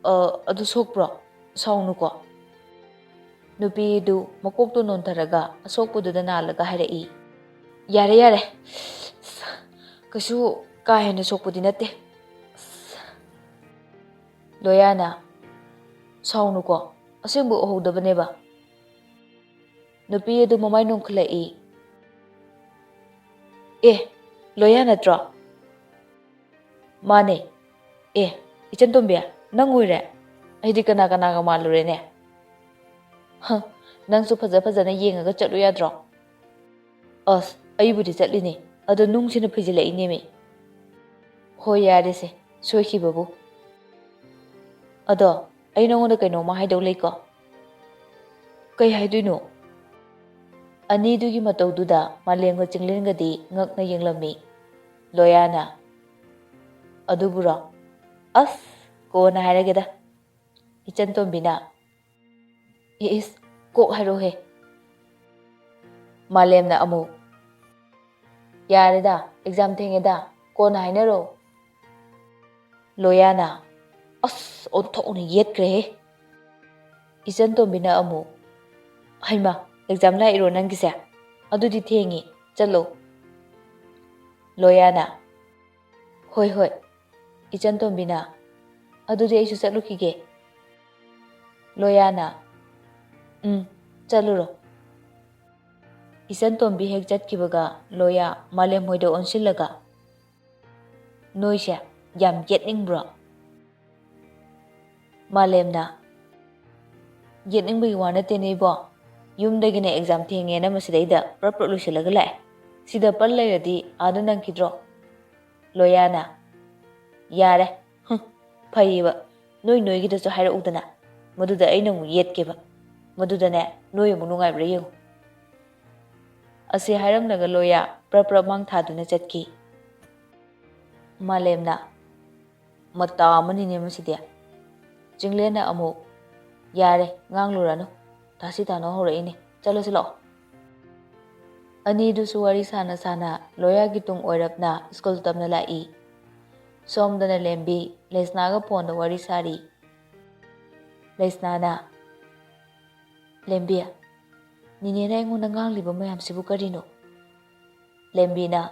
ꯑ, ꯑꯗꯨ ꯁꯣꯛꯄ꯭ꯔꯣ? ꯁꯥꯎꯅꯨꯀꯣ꯫" ꯅꯨꯄꯤꯗꯨ ꯃꯀꯣꯛꯇꯨ ꯅꯣꯟꯊꯔꯒ ꯑꯁꯣꯛꯄꯗꯨꯗ ꯅꯥꯜꯂꯒ ꯍꯥꯏꯔꯛꯏ, "ꯌꯥꯔꯦ, ꯌꯥꯔꯦ꯫ ꯀꯩꯁꯨ ꯀꯥ ꯍꯦꯟꯅ ꯁꯣꯛꯄꯗꯤ ꯅꯠꯇꯦ꯫" ꯂꯣꯌꯥꯅ, "ꯁꯥꯎꯅꯨꯀꯣ, ꯑꯁꯦꯡꯕ ꯎꯍꯧꯗꯕꯅꯦꯕ꯫" ꯅꯨꯄꯤ ꯑꯗꯨ ꯃꯃꯥꯏ ꯅꯣꯡꯈꯠꯂꯛꯏ꯫ "ꯑꯦ, ꯂꯣꯌꯥ ꯅꯠꯇ꯭ꯔꯣ?" "ꯃꯥꯅꯦ꯫ ꯑꯦ, ꯏꯆꯟ ꯇꯣꯝꯕꯤ, ꯅꯪ ꯑꯣꯏꯔꯦ? ꯑꯩꯗꯤ ꯀꯅꯥ ꯀꯅꯥꯒ ꯃꯥꯜꯂꯨꯔꯦꯅꯦ꯫" "ꯍ, ꯅꯪꯁꯨ ꯐꯖ ꯐꯖꯅ ꯌꯦꯡꯉꯒ ꯆꯠꯂꯨ ꯌꯥꯗ꯭ꯔꯣ?" "ꯑꯁ, ꯑꯩꯕꯨꯗꯤ ꯆꯠꯂꯤꯅꯦ, ꯑꯗꯣ ꯅꯨꯡꯁꯤꯅ ꯐꯨꯖꯤꯜꯂꯛꯏꯅꯦꯃꯤ꯫" "ꯍꯣꯏ, ꯌꯥꯔꯦꯁꯦ, ꯁꯣꯏꯈꯤꯕꯕꯨ꯫ ꯑꯗꯣ ꯑꯩ ꯅꯉꯣꯟꯗ ꯀꯩꯅꯣꯝꯃ ꯍꯥꯏꯗꯧ ꯂꯩꯀꯣ꯫" "ꯀꯩ ꯍꯥꯏꯗꯣꯏꯅꯣ?" ꯑꯅꯤꯗꯨꯒꯤ ꯃꯇꯧꯗꯨꯗ ꯃꯥꯂꯦꯝꯒ ꯆꯤꯡꯂꯦꯟꯒꯗꯤ ꯉꯛꯅ ꯌꯦꯡꯂꯝꯃꯤ꯫ ꯂꯣꯌꯥꯅ, "ꯑꯗꯨꯕꯨꯔꯣ? ꯑꯁ, ꯀꯣꯟꯅ ꯍꯥꯏꯔꯒꯦꯗ꯫" ꯏꯆꯟ ꯇꯣꯝꯕꯤꯅ, "ꯏꯁ, ꯀꯣꯛ ꯍꯥꯏꯔꯛꯎꯍꯦ꯫" ꯃꯥꯂꯦꯝꯅ ꯑꯃꯨꯛ, "ꯌꯥꯔꯦꯗ, ꯑꯦꯛꯖꯥꯝ ꯊꯦꯡꯉꯦꯗ, ꯀꯣꯟꯅ ꯍꯥꯏꯅꯔꯣ꯫" ꯂꯣꯌꯥꯅ, "ꯑꯁ, ꯑꯣꯟꯊꯣꯛꯅ ꯌꯦꯠꯈ꯭ꯔꯦꯍꯦ꯫" ꯏꯆꯟ ꯇꯣꯝꯕꯤꯅ ꯑꯃꯨꯛ, "ꯍꯩꯃꯥ, ꯑꯦꯛꯖꯥꯝ ꯂꯥꯛꯏꯔꯣ ꯅꯪꯒꯤꯁꯦ? ꯑꯗꯨꯗꯤ ꯊꯦꯡꯉꯤ, ꯆꯠꯂꯣ꯫" ꯂꯣꯌꯥꯅ, "ꯍꯣꯏ, ꯍꯣꯏ꯫" ꯏꯆꯟ ꯇꯣꯝꯕꯤꯅ, "ꯑꯗꯨꯗꯤ ꯑꯩꯁꯨ ꯆꯠꯂꯨꯈꯤꯒꯦ꯫" ꯂꯣꯌꯥꯅ, "ꯎꯝ, ꯆꯠꯂꯨꯔꯣ꯫" ꯏꯆꯟ ꯇꯣꯝꯕꯤ ꯍꯦꯛ ꯆꯠꯈꯤꯕꯒ ꯂꯣꯌꯥ ꯃꯥꯂꯦꯝ ꯍꯣꯏꯗ ꯑꯣꯟꯁꯤꯜꯂꯒ, "ꯅꯣꯏꯁꯦ ꯌꯥꯝ ꯌꯦꯠꯅꯤꯡꯕ꯭ꯔꯣ?" ꯃꯥꯂꯦꯝꯅ, "ꯌꯦꯠꯅꯤꯡꯕꯒꯤ ꯋꯥ ꯅꯠꯇꯦꯅꯦ ꯏꯕꯣ, ꯌꯨꯝꯗꯒꯤꯅꯦ ꯑꯦꯛꯖꯥꯝ ꯊꯦꯡꯉꯦꯅ ꯃꯁꯤꯗꯩꯗ ꯄ꯭ꯔꯞ ꯄ꯭ꯔꯞ ꯂꯣꯏꯁꯤꯜꯂꯒ ꯂꯥꯛꯑꯦ꯫ ꯁꯤꯗ ꯄꯜ ꯂꯩꯔꯗꯤ ꯑꯥꯗ ꯅꯪꯈꯤꯗ꯭ꯔꯣ?" ꯂꯣꯌꯥꯅ, "ꯌꯥꯔꯦ, ꯍꯨꯝ, ꯐꯩꯌꯦꯕ, ꯅꯣꯏ ꯅꯣꯏꯒꯤꯗꯁꯨ ꯍꯥꯏꯔꯛꯎꯗꯅ, ꯃꯗꯨꯗ ꯑꯩꯅ ꯑꯃꯨꯛ ꯌꯦꯠꯀꯦꯕ, ꯃꯗꯨꯗꯅꯦ ꯅꯣꯏ ꯑꯃꯨꯛ ꯅꯨꯡꯉꯥꯏꯕ꯭ꯔꯥ ꯌꯦꯡꯉꯨ꯫" ꯑꯁꯤ ꯍꯥꯏꯔꯝꯂꯒ ꯂꯣꯌꯥ ꯄ꯭ꯔꯞ ꯄ꯭ꯔꯞ ꯃꯥꯡ ꯊꯥꯗꯨꯅ ꯆꯠꯈꯤ꯫ ꯃꯥꯂꯦꯝꯅ, "ꯃꯇꯥ ꯑꯃꯅꯤꯅꯦ ꯃꯁꯤꯗꯤ꯫" ꯆꯤꯡꯂꯦꯟꯅ ꯑꯃꯨꯛ, "ꯌꯥꯔꯦ, ꯉꯥꯡꯂꯨꯔꯅꯨ, ꯇꯥꯁꯤ ꯇꯥꯅꯧ ꯍꯧꯔꯛꯏꯅꯦ, ꯆꯠꯂꯁꯤ ꯂꯥꯛꯑꯣ꯫" ꯑꯅꯤꯗꯨꯁꯨ ꯋꯥꯔꯤ ꯁꯥꯅ ꯁꯥꯅ ꯂꯣꯌꯥꯒꯤ ꯇꯨꯡ ꯑꯣꯏꯔꯞꯅ ꯁ꯭ꯀꯨꯜ ꯇꯝꯅ ꯂꯥꯛꯏ꯫ ꯁꯣꯝꯗꯅ ꯂꯦꯝꯕꯤ ꯂꯩꯁꯅꯥꯒ ꯐꯣꯟꯗ ꯋꯥꯔꯤ ꯁꯥꯔꯤ꯫ ꯂꯩꯁꯅꯥꯅ, "ꯂꯦꯝꯕꯤ, ꯅꯤꯅꯦꯅ ꯑꯩꯉꯣꯟꯗ ꯉꯥꯡꯂꯤꯕ ꯃꯌꯥꯝꯁꯤꯕꯨ ꯀꯔꯤꯅꯣ?" ꯂꯦꯝꯕꯤꯅ,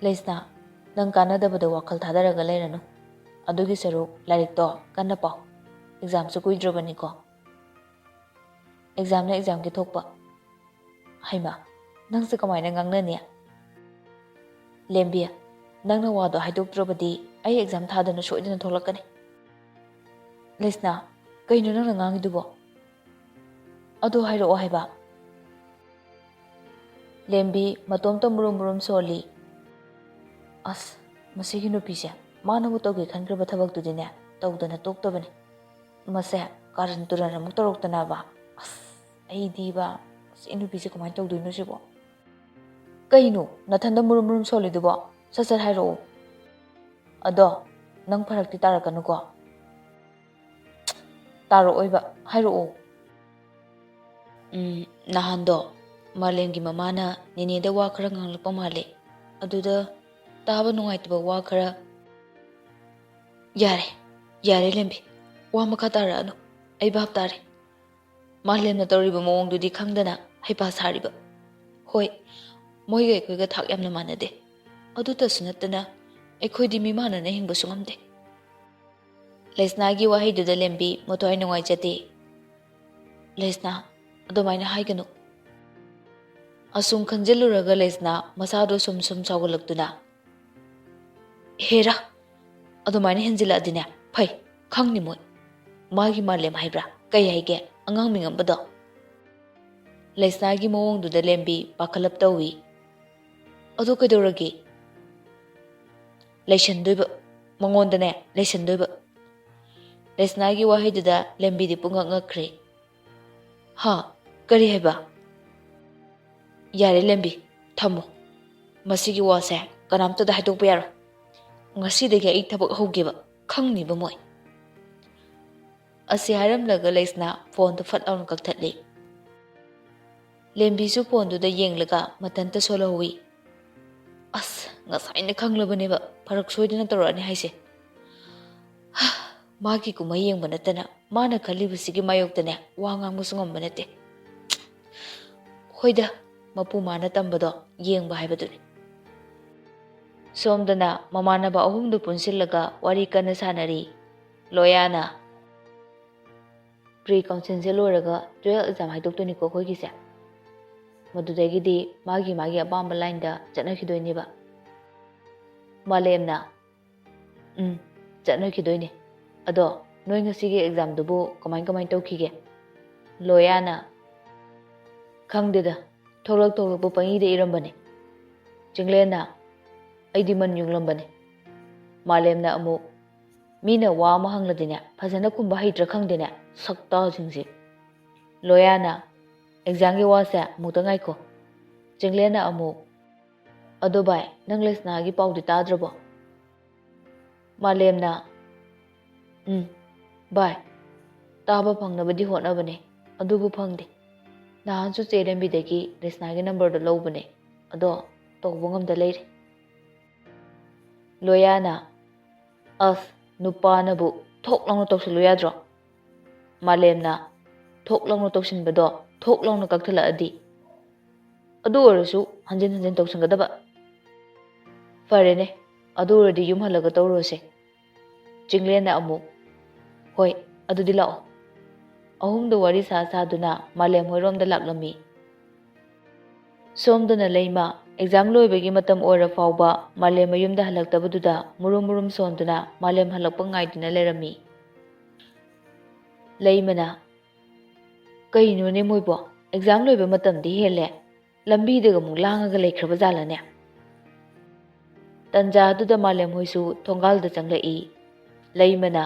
"ꯂꯩꯁꯅꯥ, ꯅꯪ ꯀꯥꯟꯅꯗꯕꯗ ꯋꯥꯈꯜ ꯊꯥꯗꯔꯒ ꯂꯩꯔꯅꯨ꯫ ꯑꯗꯨꯒꯤ ꯁꯔꯨꯛ ꯂꯥꯏꯔꯤꯛꯇꯣ ꯀꯟꯅ ꯄꯥꯎ꯫ ꯑꯦꯛꯖꯥꯝꯁꯨ ꯀꯨꯏꯗ꯭ꯔꯕꯅꯤꯀꯣ꯫" "ꯑꯦꯛꯖꯥꯝꯅ ꯑꯦꯛꯖꯥꯝꯒꯤ ꯊꯣꯛꯄ꯫ ꯍꯩꯃꯥ, ꯅꯪꯁꯦ ꯀꯃꯥꯏꯅ ꯉꯥꯡꯅꯅꯤ?" "ꯂꯦꯝꯕꯤ, ꯅꯪꯅ ꯋꯥꯗꯣ ꯍꯥꯏꯗꯣꯛꯇ꯭ꯔꯕꯗꯤ ꯑꯩ ꯑꯦꯛꯖꯥꯝ ꯊꯥꯗꯅ ꯁꯣꯏꯗꯅ ꯊꯣꯛꯂꯛꯀꯅꯤ꯫" "ꯂꯩꯁꯅꯥ, ꯀꯩꯅꯣ ꯅꯪꯅ ꯉꯥꯡꯉꯤꯗꯨꯕꯣ? ꯑꯗꯨ ꯍꯥꯏꯔꯛꯑꯣ ꯍꯥꯏꯕ꯫" ꯂꯦꯝꯕꯤ ꯃꯇꯣꯝꯇ ꯃꯨꯔꯨꯝ ꯃꯨꯔꯨꯝ ꯁꯣꯜꯂꯤ꯫ "ꯑꯁ, ꯃꯁꯤꯒꯤ ꯅꯨꯄꯤꯁꯦ, ꯃꯥꯅꯕꯨ ꯇꯧꯒꯦ ꯈꯟꯈ꯭ꯔꯕ ꯊꯕꯛꯇꯨꯗꯤꯅꯦ, ꯇꯧꯗꯅ ꯇꯣꯛꯇꯕꯅꯤ꯫ ꯃꯁꯦ ꯀꯥꯔꯟ ꯇꯨꯔꯟ ꯑꯃꯨꯛ ꯇꯧꯔꯛꯇꯅꯕ꯫ ꯑꯁ, ꯑꯩꯗꯤꯕ, ꯑꯁ, ꯁꯤ ꯅꯨꯄꯤꯁꯦ ꯀꯃꯥꯏꯅ ꯇꯧꯗꯣꯏꯅꯣ ꯁꯤꯕꯣ?" "ꯀꯩꯅꯣ ꯅꯊꯟꯗ ꯃꯨꯔꯨꯝ ꯃꯨꯔꯨꯝ ꯁꯣꯜꯂꯤꯗꯨꯕꯣ? ꯁꯠ ꯁꯠ ꯍꯥꯏꯔꯛꯑꯣ꯫ ꯑꯗꯣ ꯅꯪ ꯐꯔꯛꯇꯤ ꯇꯥꯔꯛꯀꯅꯨꯀꯣ꯫" "ꯇꯥꯔꯛꯑꯣꯏꯕ, ꯍꯥꯏꯔꯛꯑꯣ꯫" "ꯎꯝ, ꯅꯍꯥꯟꯗꯣ ꯃꯥꯂꯦꯝꯒꯤ ꯃꯃꯥꯅ ꯅꯦꯅꯦꯗ ꯋꯥ ꯈꯔ ꯉꯥꯡꯂꯛꯄ ꯃꯥꯜꯂꯦ꯫ ꯑꯗꯨꯗ ꯇꯥꯕ ꯅꯨꯡꯉꯥꯏꯇꯕ ꯋꯥ ꯈꯔ꯫" "ꯌꯥꯔꯦ, ꯌꯥꯔꯦ ꯂꯦꯝꯕꯤ, ꯋꯥ ꯃꯈꯥ ꯇꯥꯔꯛꯑꯅꯨ꯫ ꯑꯩ ꯚꯥꯞ ꯇꯥꯔꯦ꯫ ꯃꯥꯂꯦꯝꯅ ꯇꯧꯔꯤꯕ ꯃꯑꯣꯡꯗꯨꯗꯤ ꯈꯪꯗꯅ ꯍꯩꯄꯥ ꯁꯥꯔꯤꯕ꯫ ꯍꯣꯏ, ꯃꯣꯏꯒ ꯑꯩꯈꯣꯏꯒ ꯊꯥꯛ ꯌꯥꯝꯅ ꯃꯥꯟꯅꯗꯦ꯫ ꯑꯗꯨꯇꯁꯨ ꯅꯠꯇꯅ ꯑꯩꯈꯣꯏꯗꯤ ꯃꯤꯃꯥꯟꯅꯅ ꯍꯤꯡꯕꯁꯨ ꯉꯝꯗꯦ꯫" ꯂꯩꯁꯅꯥꯒꯤ ꯋꯥꯍꯩꯗꯨꯗ ꯂꯦꯝꯕꯤ ꯃꯊ꯭ꯋꯥꯏ ꯅꯨꯡꯉꯥꯏꯖꯗꯦ꯫ "ꯂꯩꯁꯅꯥ, ꯑꯗꯨꯃꯥꯏꯅ ꯍꯥꯏꯒꯅꯨ꯫ ꯑꯁꯨꯝ ꯈꯟꯖꯤꯜꯂꯨꯔꯒ ꯂꯩꯁꯅꯥ ꯃꯁꯥꯗꯣ ꯁꯨꯝ ꯁꯨꯝ ꯁꯥꯎꯒꯠꯂꯛꯇꯨꯅ, "ꯍꯦꯔꯥ, ꯑꯗꯨꯃꯥꯏꯅ ꯍꯦꯟꯖꯤꯜꯂꯛꯑꯗꯤꯅꯦ ꯐꯩ, ꯈꯪꯅꯤ ꯃꯣꯏ꯫ ꯃꯥꯒꯤ ꯃꯥꯂꯦꯝ ꯍꯥꯏꯕ꯭ꯔꯥ ꯀꯩ ꯍꯥꯏꯒꯦ ꯑꯉꯥꯡ ꯃꯤꯉꯝꯕꯗꯣ?" ꯂꯩꯁꯅꯥꯒꯤ ꯃꯑꯣꯡꯗꯨꯗ ꯂꯦꯝꯕꯤ ꯄꯥꯈꯠꯂꯞ ꯇꯧꯏ꯫ "ꯑꯗꯨ ꯀꯩꯗꯧꯔꯒꯦ?" "ꯂꯩꯁꯟꯗꯣꯏꯕ, ꯃꯉꯣꯟꯗꯅꯦ ꯂꯩꯁꯟꯗꯣꯏꯕ꯫" ꯂꯩꯁꯅꯥꯒꯤ ꯋꯥꯍꯩꯗꯨꯗ ꯂꯦꯝꯕꯤꯗꯤ ꯄꯨꯡꯉꯛ ꯉꯛꯈ꯭ꯔꯦ꯫ "ꯍꯥ? ꯀꯔꯤ ꯍꯥꯏꯕ?" "ꯌꯥꯔꯦ ꯂꯦꯝꯕꯤ, ꯊꯝꯃꯣ꯫ ꯃꯁꯤꯒꯤ ꯋꯥꯁꯦ ꯀꯅꯥꯝꯇꯗ ꯍꯥꯏꯗꯣꯛꯄ ꯌꯥꯔꯣꯏ꯫ ꯉꯁꯤꯗꯒꯤ ꯑꯩ ꯊꯕꯛ ꯍꯧꯒꯦꯕ, ꯈꯪꯅꯤꯕ ꯃꯣꯏ꯫" ꯑꯁꯤ ꯍꯥꯏꯔꯝꯂꯒ ꯂꯩꯁꯅꯥ ꯐꯣꯟꯗꯨ ꯐꯠ ꯂꯥꯎꯅ ꯀꯛꯊꯠꯂꯤ꯫ ꯂꯦꯝꯕꯤꯁꯨ ꯐꯣꯟꯗꯨꯗ ꯌꯦꯡꯂꯒ ꯃꯊꯟꯇ ꯁꯣꯜꯍꯧꯏ꯫ "ꯑꯁ, ꯉꯁꯥꯏꯅ ꯈꯪꯂꯕꯅꯦꯕ ꯐꯔꯛ ꯁꯣꯏꯗꯅ ꯇꯧꯔꯛꯑꯅꯤ ꯍꯥꯏꯁꯦ꯫ ꯍꯥ, ꯃꯥꯒꯤ ꯀꯨꯝꯍꯩ ꯌꯦꯡꯕ ꯅꯠꯇꯅ ꯃꯥꯅ ꯈꯜꯂꯤꯕꯁꯤꯒꯤ ꯃꯥꯌꯣꯛꯇꯅꯦ ꯋꯥ ꯉꯥꯡꯕꯁꯨ ꯉꯝꯕ ꯅꯠꯇꯦ꯫ ꯍꯣꯏꯗ, ꯃꯄꯨ ꯃꯥꯅ ꯇꯝꯕꯗꯣ ꯌꯦꯡꯕ ꯍꯥꯏꯕꯗꯨꯅꯤ꯫" ꯁꯣꯝꯗꯅ ꯃꯃꯥꯟꯅꯕ ꯑꯍꯨꯝꯗꯨ ꯄꯨꯟꯁꯤꯜꯂꯒ ꯋꯥꯔꯤ ꯀꯟꯅ ꯁꯥꯟꯅꯔꯤ꯫ ꯂꯣꯌꯥꯅ, "ꯄ꯭ꯔꯤ ꯀꯥꯎꯟꯁꯤꯜꯁꯦ ꯂꯣꯏꯔꯒ ꯇꯨꯌꯦꯜꯞ ꯑꯦꯛꯖꯥꯝ ꯍꯥꯏꯗꯣꯛꯇꯣꯏꯅꯤꯀꯣ ꯑꯩꯈꯣꯏꯒꯤꯁꯦ꯫ ꯃꯗꯨꯗꯒꯤꯗꯤ ꯃꯥꯒꯤ ꯃꯥꯒꯤ ꯑꯄꯥꯝꯕ ꯂꯥꯏꯟꯗ ꯆꯠꯅꯈꯤꯗꯣꯏꯅꯦꯕ꯫" ꯃꯥꯂꯦꯝꯅ, "ꯎꯝ, ꯆꯠꯅꯈꯤꯗꯣꯏꯅꯦ꯫ ꯑꯗꯣ ꯅꯣꯏ ꯉꯁꯤꯒꯤ ꯑꯦꯛꯖꯥꯝꯗꯨꯕꯨ ꯀꯃꯥꯏ ꯀꯃꯥꯏ ꯇꯧꯈꯤꯒꯦ?" ꯂꯣꯌꯥꯅ, "ꯈꯪꯗꯦꯗ, ꯊꯣꯛꯂꯛ ꯊꯣꯛꯂꯛꯄ ꯄꯪꯏꯗ ꯏꯔꯝꯕꯅꯦ꯫" ꯆꯤꯡꯂꯦꯟꯅ, "ꯑꯩꯗꯤ ꯃꯟ ꯌꯨꯡꯂꯝꯕꯅꯦ꯫" ꯃꯥꯂꯦꯝꯅ ꯑꯃꯨꯛ, "ꯃꯤꯅ ꯋꯥ ꯑꯃ ꯍꯪꯂꯗꯤꯅꯦ ꯐꯖꯅ ꯈꯨꯝꯕ ꯍꯩꯇ꯭ꯔꯥ ꯈꯪꯗꯦꯅꯦ, ꯁꯛꯇꯥꯁꯤꯡꯁꯦ꯫" ꯂꯣꯌꯥꯅ, "ꯑꯦꯛꯖꯥꯝꯒꯤ ꯋꯥꯁꯦ ꯑꯃꯨꯛꯇ ꯉꯥꯏꯈꯣ꯫" ꯆꯤꯡꯂꯦꯟꯅ ꯑꯃꯨꯛ, "ꯑꯗꯣ ꯚꯥꯏ, ꯅꯪ ꯂꯩꯁꯅꯥꯒꯤ ꯄꯥꯎꯗꯤ ꯇꯥꯗ꯭ꯔꯕꯣ?" ꯃꯥꯂꯦꯝꯅ, "ꯎꯝ, ꯚꯥꯏ, ꯇꯥꯕ ꯐꯪꯅꯕꯗꯤ ꯍꯣꯠꯅꯕꯅꯦ, ꯑꯗꯨꯕꯨ ꯐꯪꯗꯦ꯫ ꯅꯍꯥꯟꯁꯨ ꯆꯦ ꯂꯦꯝꯕꯤꯗꯒꯤ ꯂꯩꯁꯅꯥꯒꯤ ꯅꯝꯕꯔꯗꯣ ꯂꯧꯕꯅꯦ, ꯑꯗꯣ ꯇꯧꯕ ꯉꯝꯗ ꯂꯩꯔꯦ꯫" ꯂꯣꯌꯥꯅ, "ꯑꯁ, ꯅꯨꯄꯥꯅꯕꯨ ꯊꯣꯛ ꯂꯥꯎꯅ ꯇꯧꯁꯤꯜꯂꯨ ꯌꯥꯗ꯭ꯔꯣ?" ꯃꯥꯂꯦꯝꯅ, "ꯊꯣꯛ ꯂꯥꯎꯅ ꯇꯧꯁꯤꯟꯕꯗꯣ ꯊꯣꯛ ꯂꯥꯎꯅ ꯀꯛꯊꯠꯂꯛꯑꯗꯤ꯫ ꯑꯗꯨ ꯑꯣꯏꯔꯁꯨ ꯍꯟꯖꯤꯟ ꯍꯟꯖꯤꯟ ꯇꯧꯁꯤꯟꯒꯗꯕ꯫ ꯐꯔꯦꯅꯦ, ꯑꯗꯨ ꯑꯣꯏꯔꯗꯤ ꯌꯨꯝ ꯍꯜꯂꯒ ꯇꯧꯔꯨꯔꯁꯦ꯫" ꯆꯤꯡꯂꯦꯟꯅ ꯑꯃꯨꯛ, "ꯍꯣꯏ, ꯑꯗꯨꯗꯤ ꯂꯥꯛꯑꯣ꯫" ꯑꯍꯨꯝꯗꯣ ꯋꯥꯔꯤ ꯁꯥ ꯁꯥꯗꯨꯅ ꯃꯥꯂꯦꯝ ꯍꯣꯏꯔꯣꯝꯗ ꯂꯥꯛꯂꯝꯃꯤ꯫ ꯁꯣꯝꯗꯅ ꯂꯩꯃ ꯑꯦꯛꯖꯥꯝ ꯂꯣꯏꯕꯒꯤ ꯃꯇꯝ ꯑꯣꯏꯔ ꯐꯥꯎꯕ ꯃꯥꯂꯦꯝ ꯃꯌꯨꯝꯗ ꯍꯜꯂꯛꯇꯕꯗꯨꯗ ꯃꯨꯔꯨꯝ ꯃꯨꯔꯨꯝ ꯁꯣꯟꯗꯨꯅ ꯃꯥꯂꯦꯝ ꯍꯜꯂꯛꯄ ꯉꯥꯏꯗꯨꯅ ꯂꯩꯔꯝꯃꯤ꯫ ꯂꯩꯃꯅ, "ꯀꯩꯅꯣꯅꯦ ꯃꯣꯏꯕꯣ, ꯑꯦꯛꯖꯥꯝ ꯂꯣꯏꯕ ꯃꯇꯝꯗꯤ ꯍꯦꯜꯂꯦ, ꯂꯝꯕꯤꯗꯒ ꯑꯃꯨꯛ ꯂꯥꯡꯉꯒ ꯂꯩꯈ꯭ꯔꯕ ꯖꯥꯠꯂꯅꯦ?" ꯇꯟꯖꯥ ꯑꯗꯨꯗ ꯃꯥꯂꯦꯝ ꯍꯣꯏꯁꯨ ꯊꯣꯡꯒꯥꯜꯗ ꯆꯪꯂꯛꯏ꯫ ꯂꯩꯃꯅ,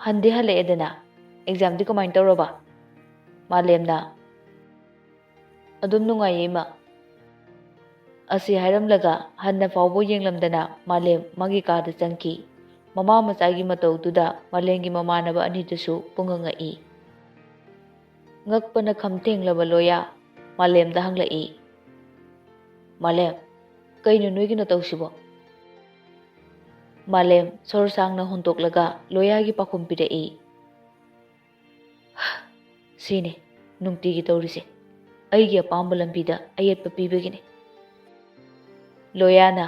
"ꯍꯟꯗꯤ ꯍꯜꯂꯛꯑꯦꯗꯅ, ꯑꯦꯛꯖꯥꯝꯗꯤ ꯀꯃꯥꯏꯅ ꯇꯧꯔꯕ?" ꯃꯥꯂꯦꯝꯅ, "ꯑꯗꯨꯝ ꯅꯨꯡꯉꯥꯏꯌꯦ, ꯏꯃꯥ꯫" ꯑꯁꯤ ꯍꯥꯏꯔꯝꯂꯒ ꯍꯟꯅ ꯐꯥꯎꯕ ꯌꯦꯡꯂꯝꯗꯅ ꯃꯥꯂꯦꯝ ꯃꯥꯒꯤ ꯀꯥꯗ ꯆꯪꯈꯤ꯫ ꯃꯃꯥ ꯃꯆꯥꯒꯤ ꯃꯇꯧꯗꯨꯗ ꯃꯥꯂꯦꯝꯒꯤ ꯃꯃꯥꯟꯅꯕ ꯑꯅꯤꯗꯨꯁꯨ ꯄꯨꯡꯉꯛ ꯉꯛꯏ꯫ ꯉꯛꯄꯅ ꯈꯝ ꯊꯦꯡꯂꯕ ꯂꯣꯌꯥ ꯃꯥꯂꯦꯝꯗ ꯍꯪꯂꯛꯏ, "ꯃꯥꯂꯦꯝ, ꯀꯩꯅꯣ ꯅꯣꯏꯒꯤ ꯅꯇꯧꯁꯤꯕꯣ?" ꯃꯥꯂꯦꯝ ꯁꯣꯔ ꯁꯥꯡꯅ ꯍꯣꯟꯗꯣꯛꯂꯒ ꯂꯣꯌꯥꯒꯤ ꯄꯥꯎꯈꯨꯝ ꯄꯤꯔꯛꯏ, "ꯁꯤꯅꯤ ꯅꯨꯡꯇꯤꯒꯤ ꯇꯧꯔꯤꯁꯦ, ꯑꯩꯒꯤ ꯑꯄꯥꯝꯕ ꯂꯝꯕꯤꯗ ꯑꯌꯦꯠꯄ ꯄꯤꯕꯒꯤꯅꯤ꯫" ꯂꯣꯌꯥꯅ,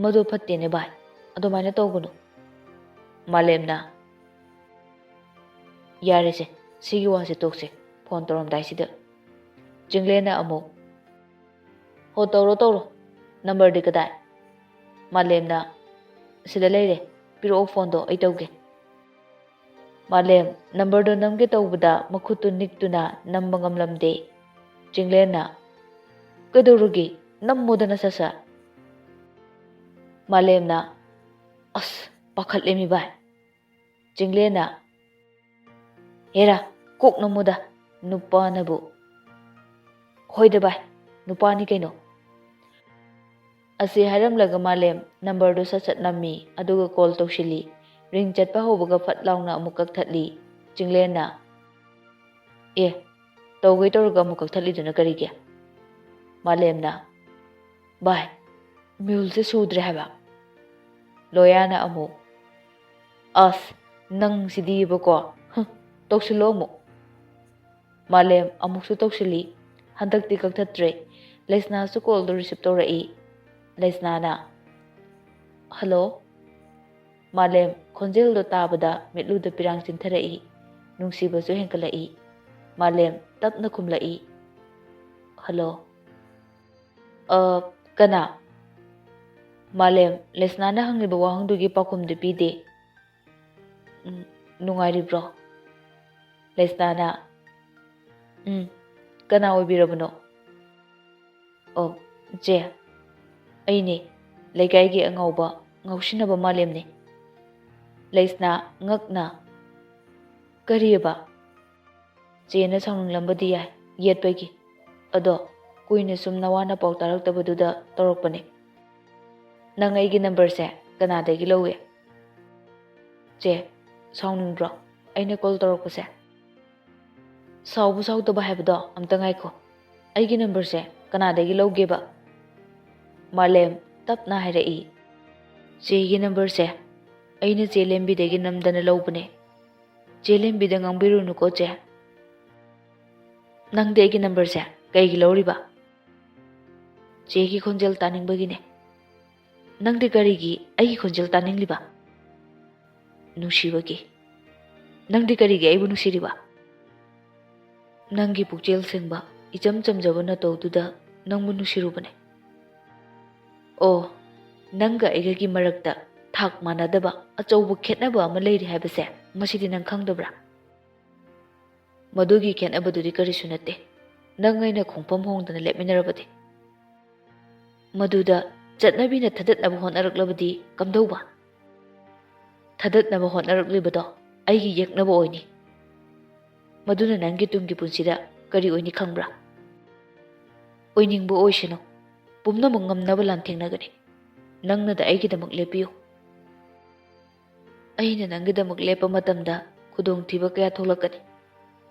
"ꯃꯗꯨ ꯐꯠꯇꯦꯅꯦ ꯚꯥꯏ, ꯑꯗꯨꯃꯥꯏꯅ ꯇꯧꯒꯅꯨ꯫" ꯃꯥꯂꯦꯝꯅ, "ꯌꯥꯔꯦꯁꯦ, ꯁꯤꯒꯤ ꯋꯥꯁꯦ ꯇꯣꯛꯁꯦ, ꯐꯣꯟ ꯇꯧꯔꯝꯗꯥꯏꯁꯤꯗ꯫" ꯆꯤꯡꯂꯦꯟꯅ ꯑꯃꯨꯛ, "ꯍꯣ, ꯇꯧꯔꯣ ꯇꯧꯔꯣ, ꯅꯝꯕꯔꯗꯤ ꯀꯗꯥꯏ?" ꯃꯥꯂꯦꯝꯅ, "ꯁꯤꯗ ꯂꯩꯔꯦ, ꯄꯤꯔꯛꯑꯣ ꯐꯣꯟꯗꯣ, ꯑꯩ ꯇꯧꯒꯦ꯫" ꯃꯥꯂꯦꯝ ꯅꯝꯕꯔꯗꯣ ꯅꯝꯒꯦ ꯇꯧꯕꯗ ꯃꯈꯨꯠꯇꯨ ꯅꯤꯛꯇꯨꯅ ꯅꯝꯕ ꯉꯝꯂꯝꯗꯦ꯫ ꯆꯤꯡꯂꯦꯟꯅ, "ꯀꯩꯗꯧꯔꯒꯦ? ꯅꯝꯃꯣꯗꯅ ꯁꯠ ꯁꯠ꯫" ꯃꯥꯂꯦꯝꯅ, "ꯑꯁ, ꯄꯥꯈꯠꯂꯦꯃꯤ ꯚꯥꯏ꯫" ꯆꯤꯡꯂꯦꯟꯅ, "ꯍꯦꯔꯥ, ꯀꯣꯛ ꯅꯝꯃꯨꯗ, ꯅꯨꯄꯥꯅꯕꯨ꯫" "ꯍꯣꯏꯗ ꯚꯥꯏ, ꯅꯨꯄꯥꯅꯤ ꯀꯩꯅꯣ꯫" ꯑꯁꯤ ꯍꯥꯏꯔꯝꯂꯒ ꯃꯥꯂꯦꯝ ꯅꯝꯕꯔꯗꯨ ꯁꯠ ꯁꯠ ꯅꯝꯃꯤ, ꯑꯗꯨꯒ ꯀꯣꯜ ꯇꯧꯁꯤꯜꯂꯤ꯫ ꯔꯤꯡ ꯆꯠꯄ ꯍꯧꯕꯒ ꯐꯠ ꯂꯥꯎꯅ ꯑꯃꯨꯛ ꯀꯛꯊꯠꯂꯤ꯫ ꯆꯤꯡꯂꯦꯟꯅ, "ꯑꯦ, ꯇꯧꯒꯦ ꯇꯧꯔꯒ ꯑꯃꯨꯛ ꯀꯛꯊꯠꯂꯤꯗꯨꯅ ꯀꯔꯤꯒꯤ?" ꯃꯥꯂꯦꯝꯅ, "ꯚꯥꯏ, ꯃꯤꯍꯨꯜꯁꯦ ꯁꯨꯗ꯭ꯔꯦ ꯍꯥꯏꯕ꯫" ꯂꯣꯌꯥꯅ ꯑꯃꯨꯛ, "ꯑꯁ, ꯅꯪꯁꯤꯗꯤꯕꯀꯣ, ꯍꯨꯝ, ꯇꯧꯁꯤꯜꯂꯣ ꯑꯃꯨꯛ꯫" ꯃꯥꯂꯦꯝ ꯑꯃꯨꯛꯁꯨ ꯇꯧꯁꯤꯜꯂꯤ꯫ ꯍꯟꯗꯛꯇꯤ ꯀꯛꯊꯠꯇ꯭ꯔꯦ꯫ ꯂꯩꯁꯅꯥꯁꯨ ꯀꯣꯜꯗꯣ ꯔꯤꯁꯤꯞ ꯇꯧꯔꯛꯏ꯫ ꯂꯩꯁꯅꯥꯅ, "ꯍꯜꯂꯣ?" ꯃꯥꯂꯦꯝ ꯈꯣꯟꯖꯦꯜꯗꯣ ꯇꯥꯕꯗ ꯃꯤꯠꯂꯨꯗ ꯄꯤꯔꯥꯡ ꯆꯤꯟꯊꯔꯛꯏ꯫ ꯅꯨꯡꯁꯤꯕꯁꯨ ꯍꯦꯟꯀꯠꯂꯛꯏ꯫ ꯃꯥꯂꯦꯝ ꯇꯞꯅ ꯈꯨꯝꯂꯛꯏ, ꯍꯜꯂꯣ꯫ ꯑ, ꯀꯅꯥ? ꯃꯥꯂꯦꯝ, ꯂꯦꯁꯅꯥꯅ ꯍꯪꯂꯤꯕ ꯋꯥꯍꯪꯗꯨꯒꯤ ꯄꯥꯎꯈꯨꯝꯗꯨ ꯄꯤꯗꯦ꯫ ꯎꯝ, ꯅꯨꯡꯉꯥꯏꯔꯤꯕ꯭ꯔꯣ? ꯂꯦꯁꯅꯥꯅ, ꯎꯝ, ꯀꯅꯥ ꯑꯣꯏꯕꯤꯔꯕꯅꯣ? ꯑꯣ, ꯆꯦ, ꯑꯩꯅꯦ, ꯂꯩꯀꯥꯏꯒꯤ ꯑꯉꯥꯎꯕ, ꯉꯥꯎꯁꯤꯟꯅꯕ ꯃꯥꯂꯦꯝꯅꯦ꯫ ꯂꯦꯁꯅꯥ ꯉꯛꯅ, ꯀꯔꯤꯑꯕ? ꯆꯦꯅ ꯁꯥꯎꯅꯤꯡꯂꯝꯕꯗꯤ ꯌꯥꯏ, ꯌꯦꯠꯄꯒꯤ꯫ ꯑꯗꯣ, ꯀꯨꯏꯅ ꯁꯨꯝ ꯅꯋꯥ ꯅꯄꯥꯎ ꯇꯥꯔꯛꯇꯕꯗꯨꯗ ꯇꯧꯔꯛꯄꯅꯦ꯫ ꯅꯪ ꯑꯩꯒꯤ ꯅꯝꯕꯔꯁꯦ ꯀꯅꯥꯗꯒꯤ ꯂꯧꯏ? ꯆꯦ, ꯁꯥꯎꯅꯤꯡꯕ꯭ꯔꯣ ꯑꯩꯅ ꯀꯣꯜ ꯇꯧꯔꯛꯄꯁꯦ? ꯁꯥꯎꯕ ꯁꯥꯎꯗꯕ ꯍꯥꯏꯕꯗꯣ ꯑꯝꯇ ꯉꯥꯏꯈꯣ꯫ ꯑꯩꯒꯤ ꯅꯝꯕꯔꯁꯦ ꯀꯅꯥꯗꯒꯤ ꯂꯧꯒꯦꯕ? ꯃꯥꯂꯦꯝ ꯇꯞꯅ ꯍꯥꯏꯔꯛꯏ꯫ ꯆꯦꯒꯤ ꯅꯝꯕꯔꯁꯦ ꯑꯩꯅ ꯆꯦ ꯂꯦꯝꯕꯤꯗꯒꯤ ꯅꯝꯗꯅ ꯂꯧꯕꯅꯦ꯫ ꯆꯦ ꯂꯦꯝꯕꯤꯗ ꯉꯥꯡꯕꯤꯔꯨꯅꯨꯀꯣ, ꯆꯦ꯫ ꯅꯪꯗꯤ ꯑꯩꯒꯤ ꯅꯝꯕꯔꯁꯦ ꯀꯩꯒꯤ ꯂꯧꯔꯤꯕ? ꯆꯦꯒꯤ ꯈꯣꯟꯖꯦꯜ ꯇꯥꯅꯤꯡꯕꯒꯤꯅꯦ꯫ ꯅꯪꯗꯤ ꯀꯔꯤꯒꯤ ꯑꯩꯒꯤ ꯈꯣꯟꯖꯦꯜ ꯇꯥꯅꯤꯡꯂꯤꯕ? ꯅꯨꯡꯁꯤꯕꯒꯤ꯫ ꯅꯪꯗꯤ ꯀꯔꯤꯒꯤ ꯑꯩꯕꯨ ꯅꯨꯡꯁꯤꯔꯤꯕ? ꯅꯪꯒꯤ ꯄꯨꯛꯆꯦꯜ ꯁꯦꯡꯕ, ꯏꯆꯝ ꯆꯝꯖꯕ ꯅꯇꯧꯗꯨꯗ ꯅꯪꯕꯨ ꯅꯨꯡꯁꯤꯔꯨꯕꯅꯦ꯫ ꯑꯣ, ꯅꯪꯒ ꯑꯩꯒꯒꯤ ꯃꯔꯛꯇ ꯊꯥꯛ ꯃꯥꯟꯅꯗꯕ ꯑꯆꯧꯕ ꯈꯦꯠꯅꯕ ꯑꯃ ꯂꯩꯔꯤ ꯍꯥꯏꯕꯁꯦ ꯃꯁꯤꯗꯤ ꯅꯪ ꯈꯪꯗꯕ꯭ꯔꯥ? ꯃꯗꯨꯒꯤ ꯈꯦꯠꯅꯕꯗꯨꯗꯤ ꯀꯔꯤꯁꯨ ꯅꯠꯇꯦ꯫ ꯅꯪ ꯑꯩꯅ ꯈꯣꯡꯐꯝ ꯍꯣꯡꯗꯅ ꯂꯦꯞꯃꯤꯟꯅꯔꯕꯗꯤ꯫ ꯃꯗꯨꯗ ꯆꯠꯅꯕꯤꯅ ꯊꯗꯠꯅꯕ ꯍꯣꯠꯅꯔꯛꯂꯕꯗꯤ ꯀꯝꯗꯧꯕ? ꯊꯗꯠꯅꯕ ꯍꯣꯠꯅꯔꯛꯂꯤꯕꯗꯣ ꯑꯩꯒꯤ ꯌꯦꯛꯅꯕ ꯑꯣꯏꯅꯤ꯫ ꯃꯗꯨꯅ ꯅꯪꯒꯤ ꯇꯨꯡꯒꯤ ꯄꯨꯟꯁꯤꯗ ꯀꯔꯤ ꯑꯣꯏꯅꯤ ꯈꯪꯕ꯭ꯔꯥ? ꯑꯣꯏꯅꯤꯡꯕ ꯑꯣꯏꯁꯅꯨ, ꯄꯨꯝꯅꯃꯛ ꯉꯝꯅꯕ ꯂꯥꯟꯊꯦꯡꯅꯒꯅꯤ꯫ ꯅꯪꯅꯗ ꯑꯩꯒꯤꯗꯃꯛ ꯂꯦꯞꯄꯤꯌꯨ꯫ ꯑꯩꯅ ꯅꯪꯒꯤꯗꯃꯛ ꯂꯦꯞꯄ ꯃꯇꯝꯗ ꯈꯨꯗꯣꯡꯊꯤꯕ ꯀꯌꯥ ꯊꯣꯛꯂꯛꯀꯅꯤ꯫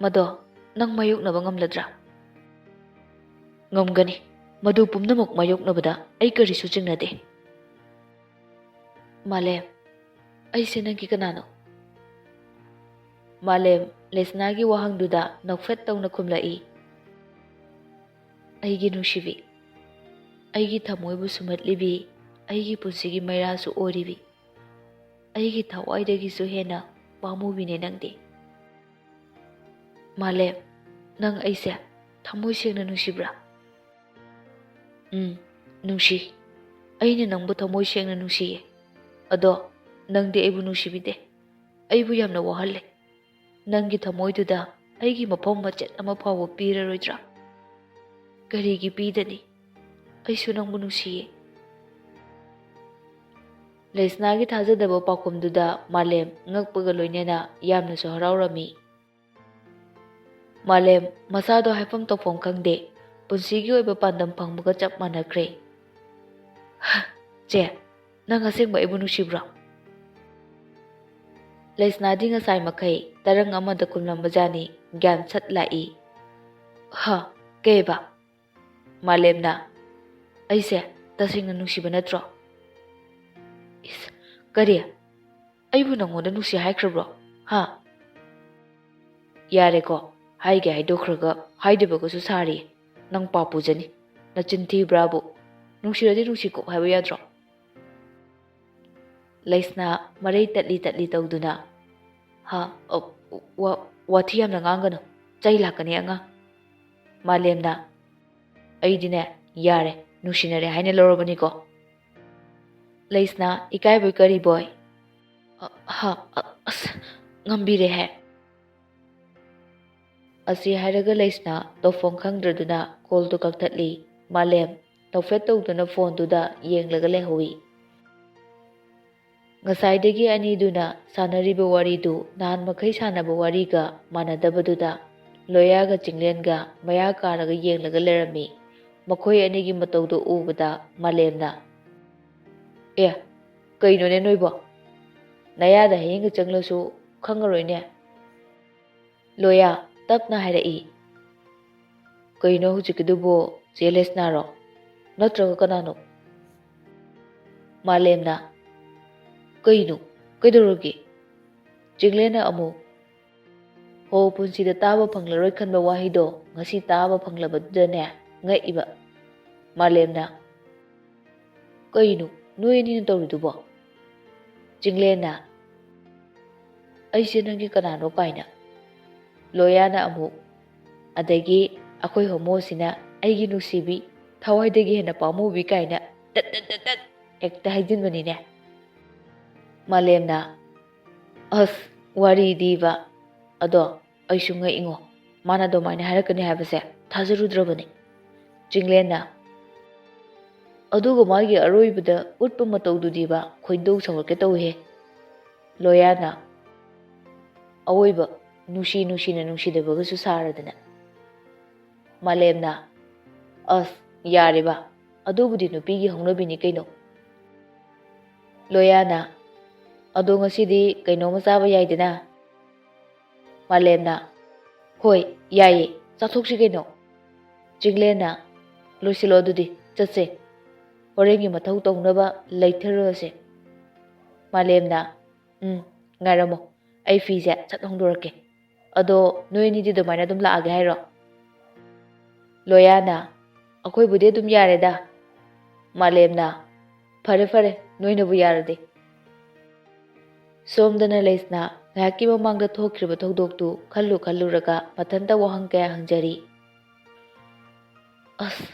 ꯃꯗꯣ ꯅꯪ ꯃꯥꯌꯣꯛꯅꯕ ꯉꯝꯂꯗ꯭ꯔꯥ? ꯉꯝꯒꯅꯤ꯫ ꯃꯗꯨ ꯄꯨꯝꯅꯃꯛ ꯃꯥꯌꯣꯛꯅꯕꯗ ꯑꯩ ꯀꯔꯤꯁꯨ ꯆꯤꯡꯅꯗꯦ꯫ ꯃꯥꯂꯦꯝ, ꯑꯩꯁꯦ ꯅꯪꯒꯤ ꯀꯅꯥꯅꯣ? ꯃꯥꯂꯦꯝ, ꯂꯦꯁꯅꯥꯒꯤ ꯋꯥꯍꯪꯗꯨꯗ ꯅꯣꯛꯐꯦꯠ ꯇꯧꯅ ꯈꯨꯝꯂꯛꯏ꯫ ꯑꯩꯒꯤ ꯅꯨꯡꯁꯤꯕꯤ, ꯑꯩꯒꯤ ꯊꯃꯣꯏꯕꯨ ꯁꯨꯝꯍꯠꯂꯤꯕꯤ, ꯑꯩꯒꯤ ꯄꯨꯟꯁꯤꯒꯤ ꯃꯩꯔꯥꯁꯨ ꯑꯣꯏꯔꯤꯕꯤ, ꯑꯩꯒꯤ ꯊꯋꯥꯏꯗꯒꯤꯁꯨ ꯍꯦꯟꯅ ꯄꯥꯝꯃꯨꯕꯤꯅꯦ ꯅꯪꯗꯤ꯫ ꯃꯥꯂꯦꯝ, ꯅꯪ ꯑꯩꯁꯦ ꯊꯃꯣꯏ ꯁꯦꯡꯅ ꯅꯨꯡꯁꯤꯕ꯭ꯔꯥ? "ꯎꯝ, ꯅꯨꯡꯁꯤ꯫ ꯑꯩꯅ ꯅꯪꯕꯨ ꯊꯃꯣꯏ ꯁꯦꯡꯅ ꯅꯨꯡꯁꯤꯌꯦ꯫ ꯑꯗꯣ ꯅꯪꯗꯤ ꯑꯩꯕꯨ ꯅꯨꯡꯁꯤꯕꯤꯗꯦ꯫ ꯑꯩꯕꯨ ꯌꯥꯝꯅ ꯋꯥꯍꯜꯂꯦ꯫ ꯅꯪꯒꯤ ꯊꯃꯣꯏꯗꯨꯗ ꯑꯩꯒꯤ ꯃꯐꯝ ꯃꯆꯦꯠ ꯑꯃ ꯐꯥꯎꯕ ꯄꯤꯔꯔꯣꯏꯗ꯭ꯔꯥ?" "ꯀꯔꯤꯒꯤ ꯄꯤꯗꯅꯤ? ꯑꯩꯁꯨ ꯅꯪꯕꯨ ꯅꯨꯡꯁꯤꯌꯦ꯫" ꯂꯩꯁꯅꯥꯒꯤ ꯊꯥꯖꯗꯕ ꯄꯥꯎꯈꯨꯝꯗꯨꯗ ꯃꯥꯂꯦꯝ ꯉꯛꯄꯒ ꯂꯣꯏꯅꯅ ꯌꯥꯝꯅꯁꯨ ꯍꯔꯥꯎꯔꯝꯃꯤ꯫ ꯃꯥꯂꯦꯝ, ꯃꯁꯥꯗꯣ ꯍꯥꯏꯐꯝ ꯇꯧꯐꯝ ꯈꯪꯗꯦ, ꯄꯨꯟꯁꯤꯒꯤ ꯑꯣꯏꯕ ꯄꯥꯟꯗꯝ ꯐꯪꯕꯒ ꯆꯞ ꯃꯥꯟꯅꯈ꯭ꯔꯦ꯫ "ꯍ, ꯆꯦ, ꯅꯪ ꯑꯁꯦꯡꯕ ꯑꯩꯕꯨ ꯅꯨꯡꯁꯤꯕ꯭ꯔꯣ?" ꯂꯩꯁꯅꯥꯗꯤ ꯉꯁꯥꯏ ꯃꯈꯩ ꯇꯔꯪ ꯑꯃꯗ ꯈꯨꯝꯂꯝꯕꯖꯥꯠꯅꯤ, ꯒ꯭ꯌꯥꯟ ꯁꯠ ꯂꯥꯛꯏ꯫ "ꯍ, ꯀꯩꯕ?" ꯃꯥꯂꯦꯝꯅ, "ꯑꯩꯁꯦ ꯇꯁꯦꯡꯅ ꯅꯨꯡꯁꯤꯕ ꯅꯠꯇ꯭ꯔꯣ?" "ꯏꯁ, ꯀꯔꯤ? ꯑꯩꯕꯨ ꯅꯪꯉꯣꯟꯗ ꯅꯨꯡꯁꯤ ꯍꯥꯏꯈ꯭ꯔꯕ꯭ꯔꯣ? ꯍꯥ?" "ꯌꯥꯔꯦꯀꯣ, ꯍꯥꯏꯒꯦ ꯍꯥꯏꯗꯣꯛꯈ꯭ꯔꯒ ꯍꯥꯏꯗꯕꯒꯁꯨ ꯁꯥꯔꯤ꯫ ꯅꯪ ꯄꯥꯞ ꯄꯨꯖꯅꯤ꯫ ꯅꯆꯤꯟ ꯊꯤꯕ꯭ꯔꯥꯕꯨ? ꯅꯨꯡꯁꯤꯔꯗꯤ ꯅꯨꯡꯁꯤ ꯀꯣꯛ ꯍꯥꯏꯕ ꯌꯥꯗ꯭ꯔꯣ?" ꯂꯩꯁꯅꯥ ꯃꯔꯩ ꯇꯠꯂꯤ ꯇꯠꯂꯤ ꯇꯧꯗꯨꯅ, "ꯍꯥ, ꯑ, ꯋꯥ-, ꯋꯥꯊꯤ ꯌꯥꯝꯅ ꯉꯥꯡꯒꯅꯨ꯫ ꯆꯩ ꯂꯥꯛꯀꯅꯤ ꯑꯉꯥꯡ꯫" ꯃꯥꯂꯦꯝꯅ, "ꯑꯩꯗꯤꯅꯦ, ꯌꯥꯔꯦ, ꯅꯨꯡꯁꯤꯅꯔꯦ ꯍꯥꯏꯅ ꯂꯧꯔꯕꯅꯤꯀꯣ꯫" ꯂꯩꯁꯅꯥ ꯏꯀꯥꯏꯕꯣꯏ ꯀꯔꯤꯕꯣꯏ, "ꯑ, ꯍꯥ, ꯑ, ꯑꯁ, ꯉꯝꯕꯤꯔꯦꯍꯦ꯫" ꯑꯁꯤ ꯍꯥꯏꯔꯒ ꯂꯩꯁꯅꯥ ꯇꯧꯐꯝ ꯈꯪꯗ꯭ꯔꯗꯨꯅ ꯀꯣꯜꯗꯨ ꯀꯛꯊꯠꯂꯤ꯫ ꯃꯥꯂꯦꯝ ꯅꯣꯛꯐꯦꯠ ꯇꯧꯗꯨꯅ ꯐꯣꯟꯗꯨꯗ ꯌꯦꯡꯂꯒ ꯂꯩꯍꯧꯏ꯫ ꯉꯁꯥꯏꯗꯒꯤ ꯑꯅꯤꯗꯨꯅ ꯁꯥꯟꯅꯔꯤꯕ ꯋꯥꯔꯤꯗꯨ ꯅꯍꯥꯟ ꯃꯈꯩ ꯁꯥꯟꯅꯕ ꯋꯥꯔꯤꯒ ꯃꯥꯟꯅꯗꯕꯗꯨꯗ ꯂꯣꯌꯥꯒ ꯆꯤꯡꯂꯦꯟꯒ ꯃꯌꯥ ꯀꯥꯔꯒ ꯌꯦꯡꯂꯒ ꯂꯩꯔꯝꯃꯤ꯫ ꯃꯈꯣꯏ ꯑꯅꯤꯒꯤ ꯃꯇꯧꯗꯨ ꯎꯕꯗ ꯃꯥꯂꯦꯝꯅ, "ꯑꯦ, ꯀꯩꯅꯣꯅꯦ ꯅꯣꯏꯕꯣ? ꯅꯌꯥꯗ ꯍꯌꯦꯡꯒ ꯆꯪꯂꯁꯨ ꯈꯪꯉꯔꯣꯏꯅꯦ꯫" ꯂꯣꯌꯥ ꯇꯞꯅ ꯍꯥꯏꯔꯛꯏ, "ꯀꯩꯅꯣ ꯍꯧꯖꯤꯛꯀꯤꯗꯨꯕꯨ, ꯆꯦ ꯂꯦꯁꯅꯥꯔꯣ? ꯅꯠꯇ꯭ꯔꯒ ꯀꯅꯥꯅꯣ?" ꯃꯥꯂꯦꯝꯅ, "ꯀꯩꯅꯣ? ꯀꯩꯗꯧꯔꯒꯦ?" ꯆꯤꯡꯂꯦꯟꯅ ꯑꯃꯨꯛ, "ꯍꯣ, ꯄꯨꯟꯁꯤꯗ ꯇꯥꯕ ꯐꯪꯂꯔꯣꯏ ꯈꯟꯕ ꯋꯥꯍꯩꯗꯣ ꯉꯁꯤ ꯇꯥꯕ ꯐꯪꯂꯕꯗꯨꯗꯅꯦ ꯉꯛꯏꯕ꯫" ꯃꯥꯂꯦꯝꯅ, "ꯀꯩꯅꯣ ꯅꯣꯏ ꯑꯅꯤꯅ ꯇꯧꯔꯤꯗꯨꯕꯣ?" ꯆꯤꯡꯂꯦꯟꯅ, "ꯑꯩꯁꯦ ꯅꯪꯒꯤ ꯀꯅꯥꯅꯣ ꯀꯥꯏꯅ?" ꯂꯣꯌꯥꯅ ꯑꯃꯨꯛ, "ꯑꯗꯒꯤ ꯑꯩꯈꯣꯏ ꯍꯣꯃꯣꯁꯤꯅ ꯑꯩꯒꯤ ꯅꯨꯡꯁꯤꯕꯤ, ꯊꯋꯥꯏꯗꯒꯤ ꯍꯦꯟꯅ ꯄꯥꯝꯃꯨꯕꯤ ꯀꯥꯏꯅ ꯇꯠ ꯇꯠ ꯇꯠ ꯇꯠ ꯍꯦꯛꯇ ꯍꯥꯏꯖꯤꯟꯕꯅꯤꯅꯦ꯫ ꯃꯥꯂꯦꯝꯅ, "ꯑꯁ, ꯋꯥꯔꯤꯗꯤꯕ, ꯑꯗꯣ ꯑꯩꯁꯨ ꯉꯛꯏꯉꯣ, ꯃꯥꯅ ꯑꯗꯨꯃꯥꯏꯅ ꯍꯥꯏꯔꯛꯀꯅꯤ ꯍꯥꯏꯕꯁꯦ ꯊꯥꯖꯔꯨꯗ꯭ꯔꯕꯅꯤ꯫" ꯆꯤꯡꯂꯦꯟꯅ, "ꯑꯗꯨꯒ ꯃꯥꯒꯤ ꯑꯔꯣꯏꯕꯗ ꯎꯠꯄ ꯃꯇꯧꯗꯨꯗꯤꯕ ꯈꯣꯏꯗꯧ ꯁꯥꯎꯒꯠꯀꯦ ꯇꯧꯏꯍꯦ꯫" ꯂꯣꯌꯥꯅ, "ꯑꯋꯣꯏꯕ ꯅꯨꯡꯁꯤ ꯅꯨꯡꯁꯤꯅ ꯅꯨꯡꯁꯤꯗꯕꯒꯁꯨ ꯁꯥꯔꯗꯅ꯫" ꯃꯥꯂꯦꯝꯅ, "ꯑꯁ, ꯌꯥꯔꯦꯕ, ꯑꯗꯨꯕꯨꯗꯤ ꯅꯨꯄꯤꯒꯤ ꯍꯧꯅꯕꯤꯅꯤ ꯀꯩꯅꯣ꯫" ꯂꯣꯌꯥꯅ, "ꯑꯗꯣ ꯉꯁꯤꯗꯤ ꯀꯩꯅꯣꯝꯃ ꯆꯥꯕ ꯌꯥꯏꯗꯅ?" ꯃꯥꯂꯦꯝꯅ, "ꯍꯣꯏ, ꯌꯥꯏꯌꯦ, ꯆꯥꯊꯣꯛꯁꯤ ꯀꯩꯅꯣ꯫" ꯆꯤꯡꯂꯦꯟꯅ, "ꯂꯣꯏꯁꯤꯜꯂꯣ ꯑꯗꯨꯗꯤ, ꯆꯠꯁꯦ꯫ ꯍꯣꯔꯦꯟꯒꯤ ꯃꯊꯧ ꯇꯧꯅꯕ ꯂꯩꯊꯔꯨꯔꯁꯦ꯫" ꯃꯥꯂꯦꯝꯅ, "ꯎꯝ, ꯉꯥꯏꯔꯝꯃꯣ, ꯑꯩ ꯐꯤꯁꯦ ꯁꯠ ꯍꯣꯡꯗꯣꯔꯛꯀꯦ꯫ ꯑꯗꯣ ꯅꯣꯏ ꯑꯅꯤꯗꯤ ꯑꯗꯨꯃꯥꯏꯅ ꯑꯗꯨꯝ ꯂꯥꯛꯑꯒꯦ ꯍꯥꯏꯔꯣ?" ꯂꯣꯌꯥꯅ, "ꯑꯩꯈꯣꯏꯕꯨꯗꯤ ꯑꯗꯨꯝ ꯌꯥꯔꯦꯗ꯫" ꯃꯥꯂꯦꯝꯅ, "ꯐꯔꯦ ꯐꯔꯦ, ꯅꯣꯏꯅꯕꯨ ꯌꯥꯔꯗꯤ꯫" ꯁꯣꯝꯗꯅ ꯂꯩꯁꯅꯥ ꯉꯥꯏꯍꯥꯛꯀꯤ ꯃꯃꯥꯡꯗ ꯊꯣꯛꯈ꯭ꯔꯤꯕ ꯊꯧꯗꯣꯛꯇꯨ ꯈꯜꯂꯨ ꯈꯜꯂꯨꯔꯒ ꯃꯊꯟꯇ ꯋꯥꯍꯪ ꯀꯌꯥ ꯍꯪꯖꯔꯤ꯫ "ꯑꯁ,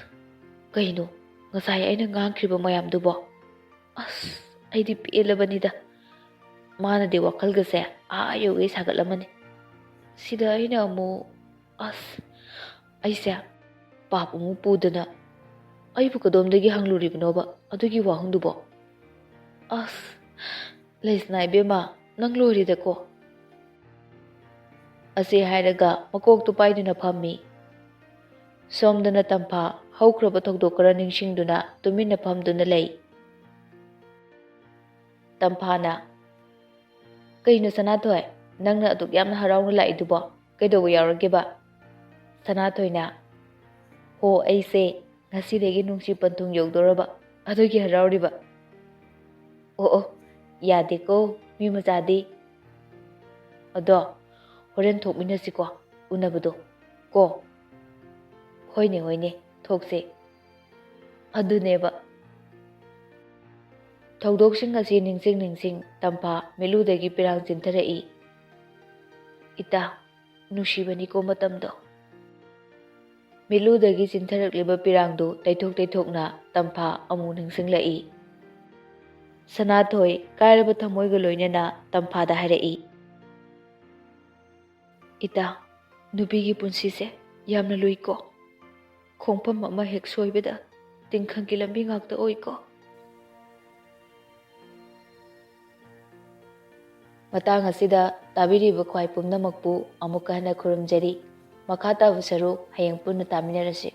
ꯀꯩꯅꯣ ꯉꯁꯥꯏ ꯑꯩꯅ ꯉꯥꯡꯈ꯭ꯔꯤꯕ ꯃꯌꯥꯝꯗꯨꯕꯣ? ꯑꯁ, ꯑꯩꯗꯤ ꯄꯦꯜꯂꯕꯅꯤꯗ꯫ ꯃꯥꯅꯗꯤ ꯋꯥꯈꯜꯒꯁꯦ ꯑꯥ ꯌꯧꯒꯩ ꯁꯥꯒꯠꯂꯝꯃꯅꯤ꯫ ꯁꯤꯗ ꯑꯩꯅ ꯑꯃꯨꯛ, ꯑꯁ, ꯑꯩꯁꯦ ꯄꯥꯞ ꯑꯃꯨꯛ ꯄꯨꯗꯅ ꯑꯩꯕꯨ ꯀꯗꯣꯝꯗꯒꯤ ꯍꯪꯂꯨꯔꯤꯕꯅꯣꯕ ꯑꯗꯨꯒꯤ ꯋꯥꯍꯪꯗꯨꯕꯣ? ꯑꯁ, ꯂꯩꯁꯅꯥ ꯏꯕꯦꯝꯃ, ꯅꯪ ꯂꯣꯏꯔꯦꯗꯀꯣ꯫" ꯑꯁꯤ ꯍꯥꯏꯔꯒ ꯃꯀꯣꯛꯇꯨ ꯄꯥꯏꯗꯨꯅ ꯐꯝꯃꯤ꯫ ꯁꯣꯝꯗꯅ ꯇꯝꯐꯥ ꯍꯧꯈ꯭ꯔꯕ ꯊꯧꯗꯣꯛ ꯈꯔ ꯅꯤꯡꯁꯤꯡꯗꯨꯅ ꯇꯨꯃꯤꯟꯅ ꯐꯝꯗꯨꯅ ꯂꯩ꯫ ꯇꯝꯐꯥꯅ, "ꯀꯩꯅꯣ ꯁꯅꯥꯊꯣꯏ, ꯅꯪꯅ ꯑꯗꯨꯛ ꯌꯥꯝꯅ ꯍꯔꯥꯎꯅ ꯂꯥꯛꯏꯗꯨꯕꯣ? ꯀꯩꯗꯧꯕ ꯌꯥꯎꯔꯒꯦꯕ?" ꯁꯅꯥꯊꯣꯏꯅ, "ꯍꯣ, ꯑꯩꯁꯦ ꯉꯁꯤꯗꯒꯤ ꯅꯨꯡꯁꯤ ꯄꯟꯊꯨꯡ ꯌꯧꯗꯣꯔꯕ, ꯑꯗꯨꯒꯤ ꯍꯔꯥꯎꯔꯤꯕ꯫" "ꯑꯣ ꯑꯣ, ꯌꯥꯗꯦꯀꯣ ꯃꯤ ꯃꯆꯥꯗꯤ꯫ ꯑꯗꯣ ꯍꯣꯔꯦꯟ ꯊꯣꯛꯃꯤꯟꯅꯁꯤꯀꯣ, ꯎꯅꯕꯗꯣ ꯀꯣ꯫" "ꯍꯣꯏꯅꯦ ꯍꯣꯏꯅꯦ, ꯊꯣꯛꯁꯦ꯫" ꯑꯗꯨꯅꯦꯕ꯫ ꯊꯧꯗꯣꯛꯁꯤꯡ ꯑꯁꯤ ꯅꯤꯡꯁꯤꯡ ꯅꯤꯡꯁꯤꯡ ꯇꯝꯐꯥ ꯃꯤꯠꯂꯨꯗꯒꯤ ꯄꯤꯔꯥꯡ ꯆꯤꯟꯊꯔꯛꯏ꯫ "ꯏꯇꯥ, ꯅꯨꯡꯁꯤꯕꯅꯤꯀꯣ ꯃꯇꯝꯗꯣ꯫" ꯃꯤꯠꯂꯨꯗꯒꯤ ꯆꯤꯟꯊꯔꯛꯂꯤꯕ ꯄꯤꯔꯥꯡꯗꯨ ꯇꯩꯊꯣꯛ ꯇꯩꯊꯣꯛꯅ ꯇꯝꯐꯥ ꯑꯃꯨꯛ ꯅꯤꯡꯁꯤꯡꯂꯛꯏ꯫ ꯁꯅꯥꯊꯣꯏ ꯀꯥꯏꯔꯕ ꯊꯃꯣꯏꯒ ꯂꯣꯏꯅꯅ ꯇꯝꯐꯥꯗ ꯍꯥꯏꯔꯛꯏ, "ꯏꯇꯥ, ꯅꯨꯄꯤꯒꯤ ꯄꯨꯟꯁꯤꯁꯦ ꯌꯥꯝꯅ ꯂꯨꯏꯀꯣ꯫ ꯈꯣꯡꯐꯝ ꯑꯃ ꯍꯦꯛ ꯁꯣꯏꯕꯗ ꯇꯤꯟꯈꯪꯒꯤ ꯂꯝꯕꯤ ꯉꯥꯛꯇ ꯑꯣꯏꯀꯣ"꯫ ꯃꯇꯥꯡ ꯑꯁꯤꯗ ꯇꯥꯕꯤꯔꯤꯕ ꯈ꯭ꯋꯥꯏ ꯄꯨꯝꯅꯃꯛꯄꯨ ꯑꯃꯨꯛꯀ ꯍꯟꯅ ꯈꯨꯔꯨꯝꯖꯔꯤ꯫ ꯃꯈꯥ ꯇꯥꯕ ꯁꯔꯨꯛ ꯍꯌꯦꯡ ꯄꯨꯟꯅ ꯇꯥꯃꯤꯟꯅꯔꯁꯤ꯫